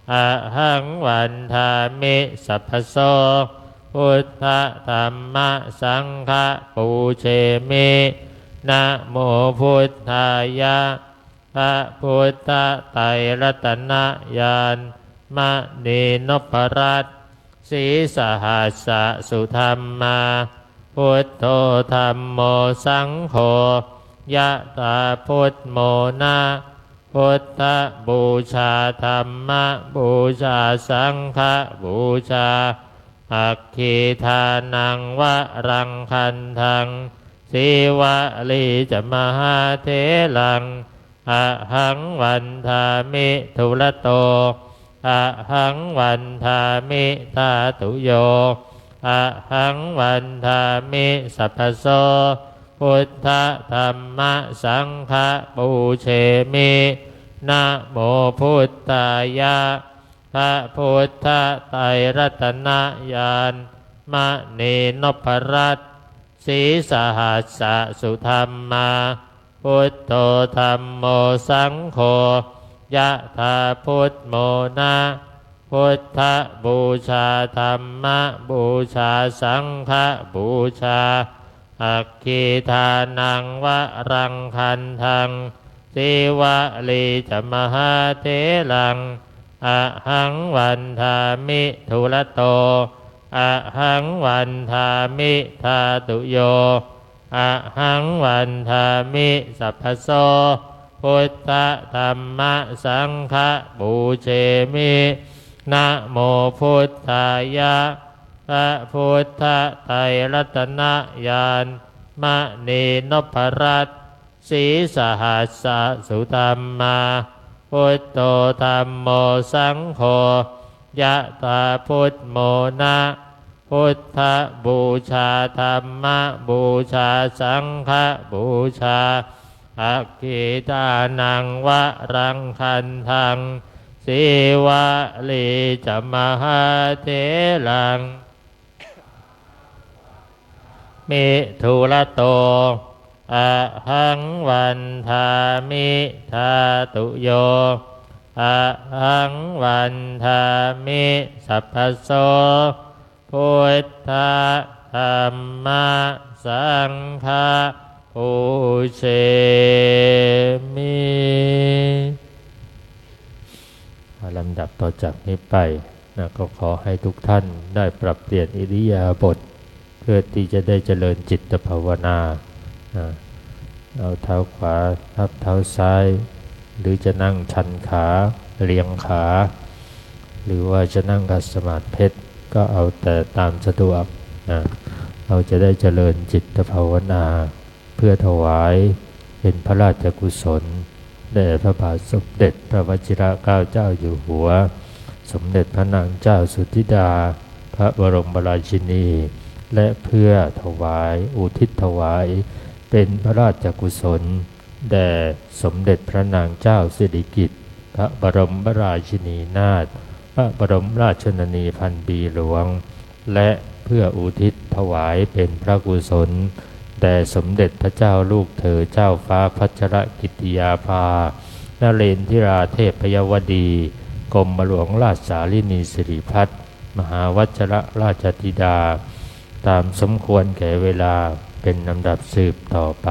ahaṃ vandāmi sabbaso, buddha dhamma saṅgha pūjemi. Namo buddhāya. พระพุทธไตรรัตนญาณมณีนพรัตน์ sīsahassa sudhammā, buddho dhammo saṅgho, yathā buddhamona, buddhapūjā, dhammapūjā, saṅghapūjā, aggīdānaṃ varaṃ gandhaṃ, sīvalī ca mahātheraṃ, ahaṃ vandāmi dūrato, ahaṃ vandāmi dhātuyo, ahaṃ vandāmi sabbaso, buddha dhamma saṅgha pūjemi, namo buddhāya. พระพุทธไตรรัตนญาณ มณีนพรัตน์ sīsahassa sudhammā, buddho dhammo saṅgho, yathā buddhamona, buddhapūjā, dhammapūjā, saṅghapūjā, aggīdānaṃ varaṃ gandhaṃ, sīvalī ca mahātheraṃ, ahaṃ vandāmi dūrato, ahaṃ vandāmi dhātuyo, ahaṃ vandāmi sabbaso, buddha dhamma saṅgha pūjemi, namo buddhāya. พระพุทธไตรรัตนญาณ มณีนพรัตน์ sīsahassa sudhammā, buddho dhammo saṅgho, yathā buddhamona, buddhapūjā, dhammapūjā, saṅghapūjā, aggīdānaṃ varaṃ gandhaṃ, sīvalī ca mahātheraṃ, mi dūrato, ahaṃ vandāmi dhātuyo, ahaṃ vandāmi sabbaso, buddha dhamma saṅgha pūjemi. ลำดับต่อจากนี้ไปนะ ก็ขอให้ทุกท่านได้ปรับเปลี่ยนอิริยาบถ เพื่อที่จะได้เจริญจิตภาวนานะ เอาเท้าขวาทับเท้าซ้าย หรือจะนั่งชันขา เรียงขา หรือว่าจะนั่งขัดสมาธิ ก็เอาแต่ตามสะดวกนะ เราจะได้เจริญจิตภาวนา เพื่อถวายเป็นพระราชกุศล แด่พระบาทสมเด็จพระวชิรเกล้าเจ้าอยู่หัว สมเด็จพระนางเจ้าสุธิดา พระบรมราชินี และเพื่อถวายอุทิศถวายเป็นพระราชกุศล แด่สมเด็จพระนางเจ้าสิริกิติ์ พระบรมราชินีนาถ พระบรมราชชนนีพันปีหลวง และเพื่ออุทิศถวายเป็นพระกุศล แด่สมเด็จพระเจ้าลูกเธอเจ้าฟ้าพัชรกิติยาภา นเรนทิราเทพยวดี กรมหลวงราชสาลินีสิริพัฒน์ มหาวัชรราชธิดา ตามสมควรแก่เวลาเป็นลำดับสืบต่อไป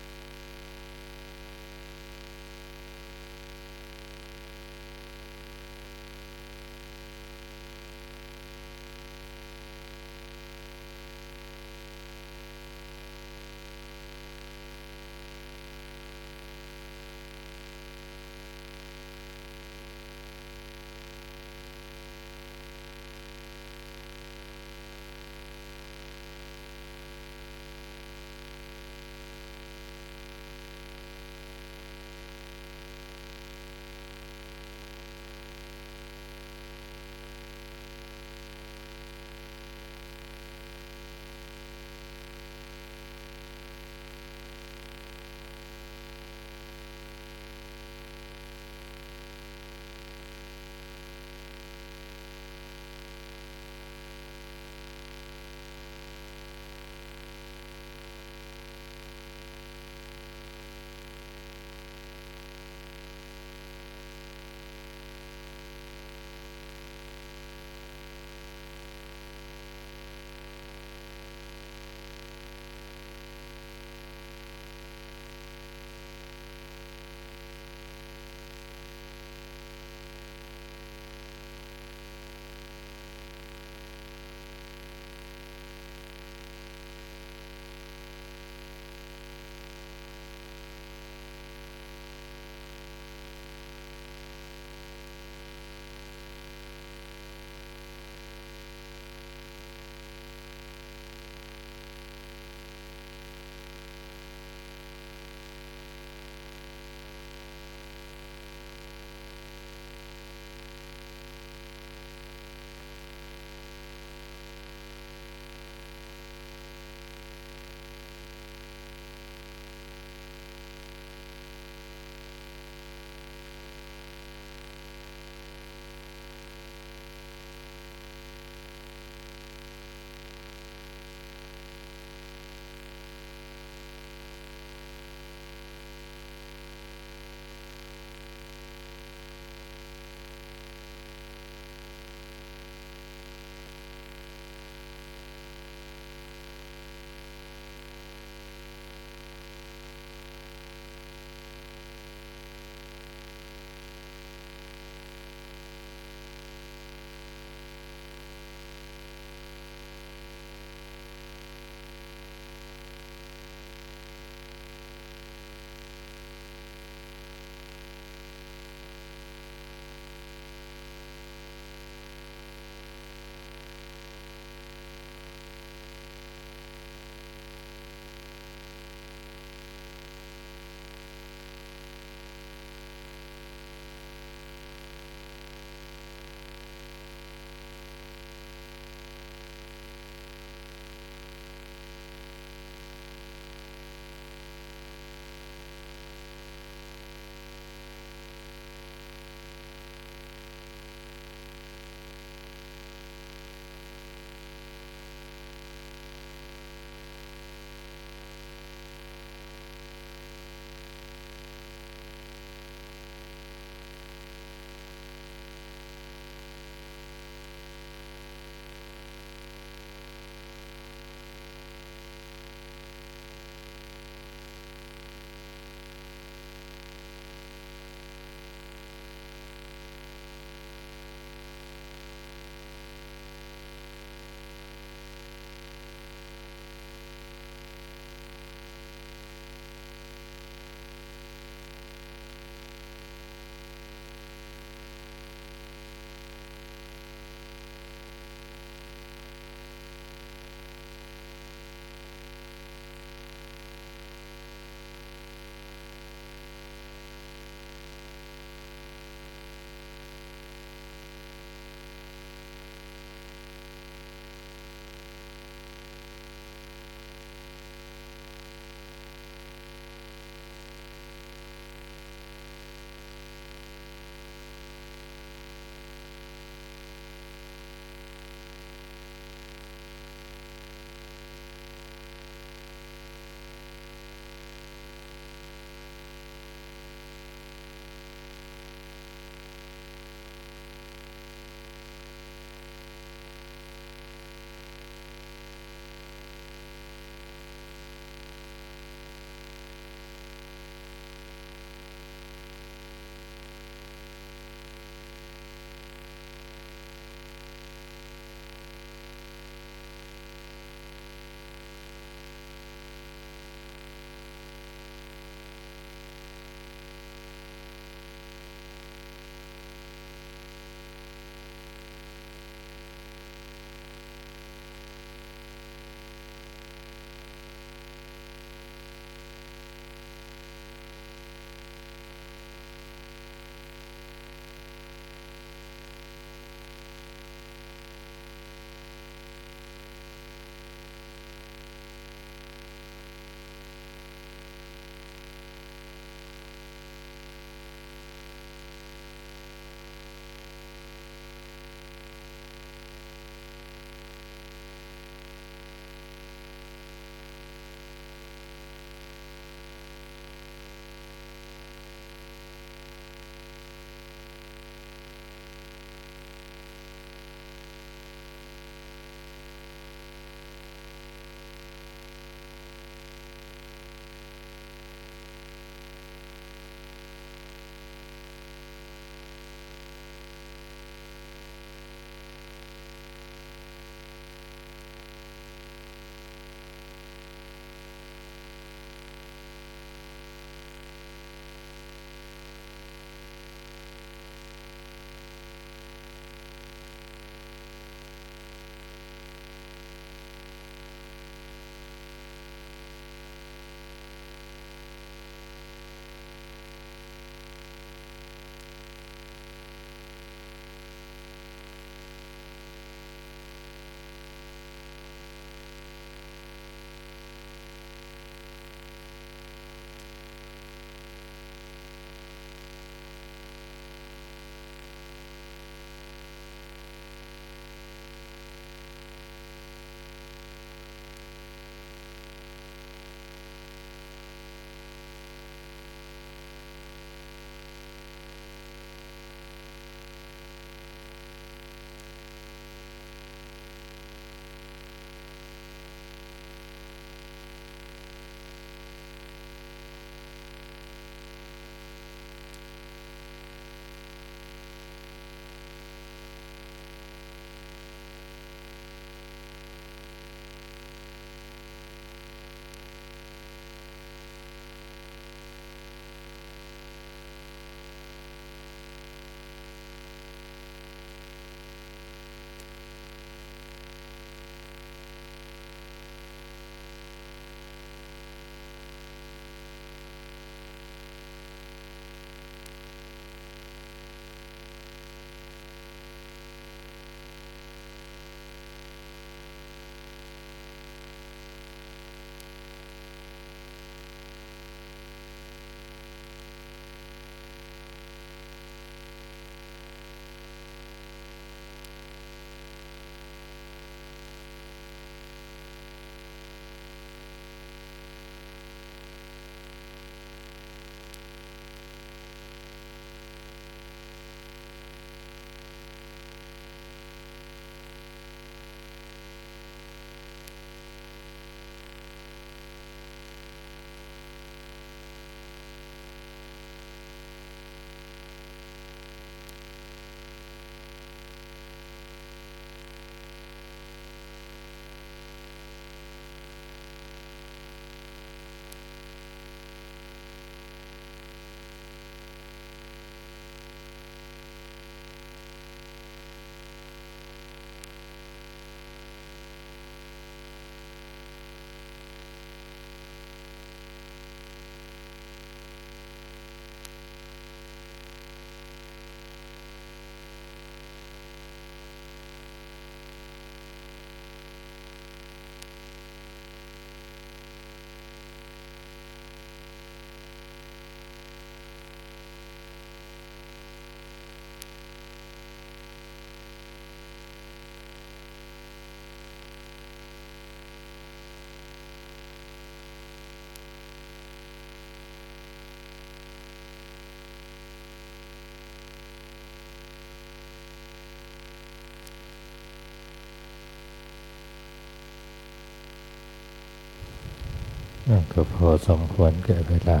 อ่ะ ก็พอสมควรแก่เวลา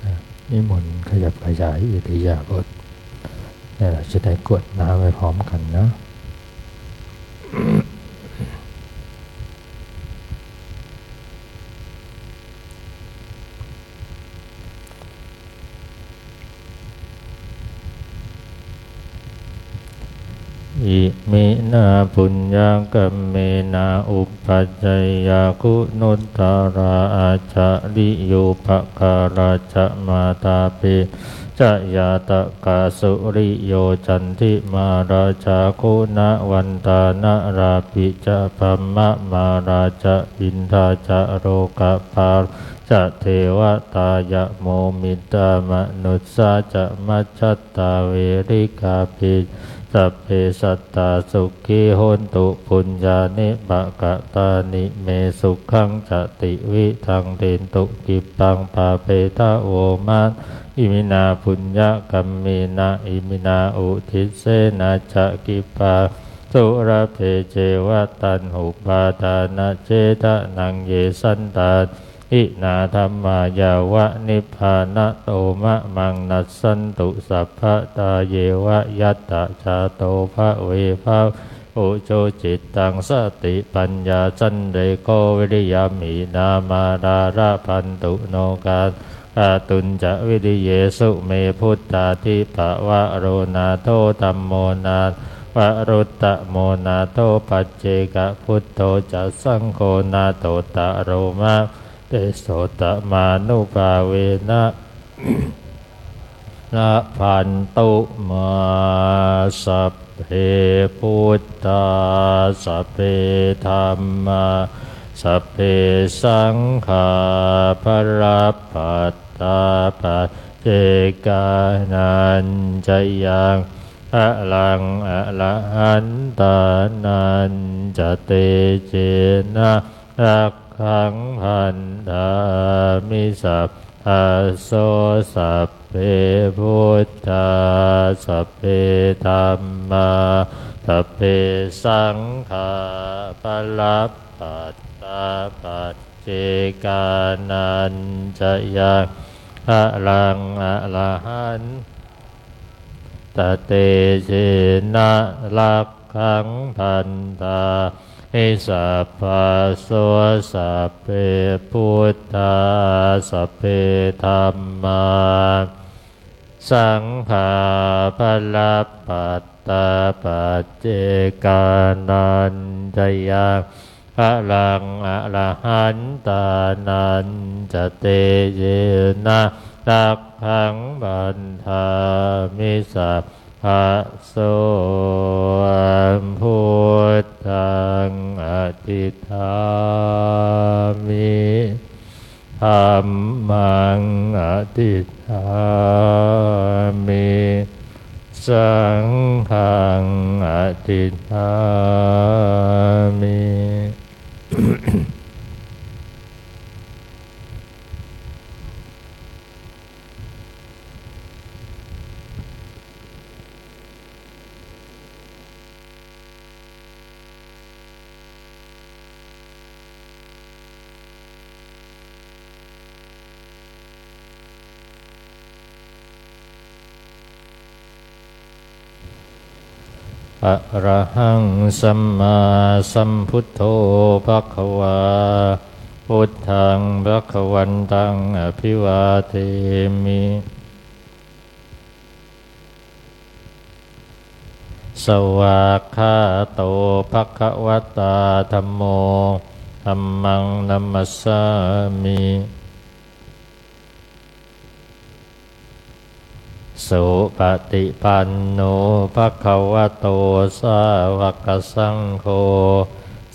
อ่ะ นิมนต์ขยับขยายอิริยาบถ แล้วเราจะได้กรวดน้ำไปพร้อมกันนะ Iminā puññakammena upajjhāyā guṇuttarā ācariyūpakārā ca mātā pitu ca ñātakā suriyo candimā rājā guṇavantā narāpi ca brahmamārā ca indā ca lokapālā ca devatā yamo mittā manussā ca majjhattā verikāpi ca sabbe sattā sukhī hontu puññāni pakatāni me sukhaṃ ca tividhaṃ dentu khippaṃ pāpetha vo mā. Iminā puññakammena iminā uddissena ca khippāhaṃ sulabhe ceva taṇhupādānachedanaṃ ye santāne hinā dhammā yāva nibbānato mamaṃ nassantu sabbadā yeva yattha jāto bhave bhave ujucittaṃ satipaññā sallekho viriyamhinā mārā labhantu nokāsaṃ kātuñca viriyesu me. Buddhādhipavaro nātho dhammo nātho varuttamo nātho paccekabuddho ca saṅgho nāthottaro mā tesottamanumbhāvena labhantu mā. Sabbe buddhā sabbe dhammā sabbe saṅghā balappattā paccekānañca yaṃ balaṃ arahantānañca tejena rakkhaṃ bandhāmi sabbaso. Sabbe buddhā sabbe dhammā sabbe saṅghā balappattā paccekānañca yaṃ balaṃ arahan tā tejena rakkhaṃ bandhāmi sabbaso. Sabbe buddhā sabbe dhammā saṅghā balappattā paccekānañca yaṃ balaṃ arahantānañca tejena rakkhaṃ bandhāmi sabbaso. Buddhaṃ adhiṭṭhāmi. Dhammaṃ adhiṭṭhāmi. Saṅghaṃ adhiṭṭhāmi. อะระหัง สัมมาสัมพุทโธ ภะคะวา พุทธัง ภะคะวันตัง อะภิวาเทมิ สวากขาโต ภะคะวะตา ธัมโม ธัมมัง นะมัสสามิ สุปะติปันโน ภะคะวะโต สาวะกะสังโฆ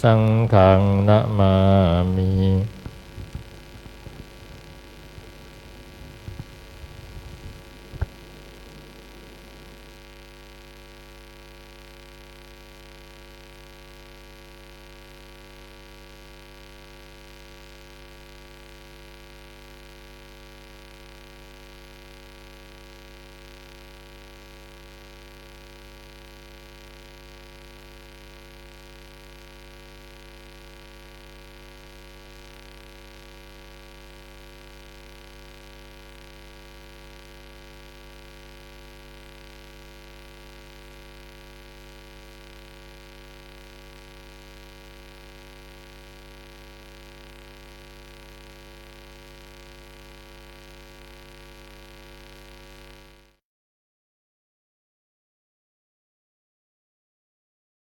สังฆัง นะมามิ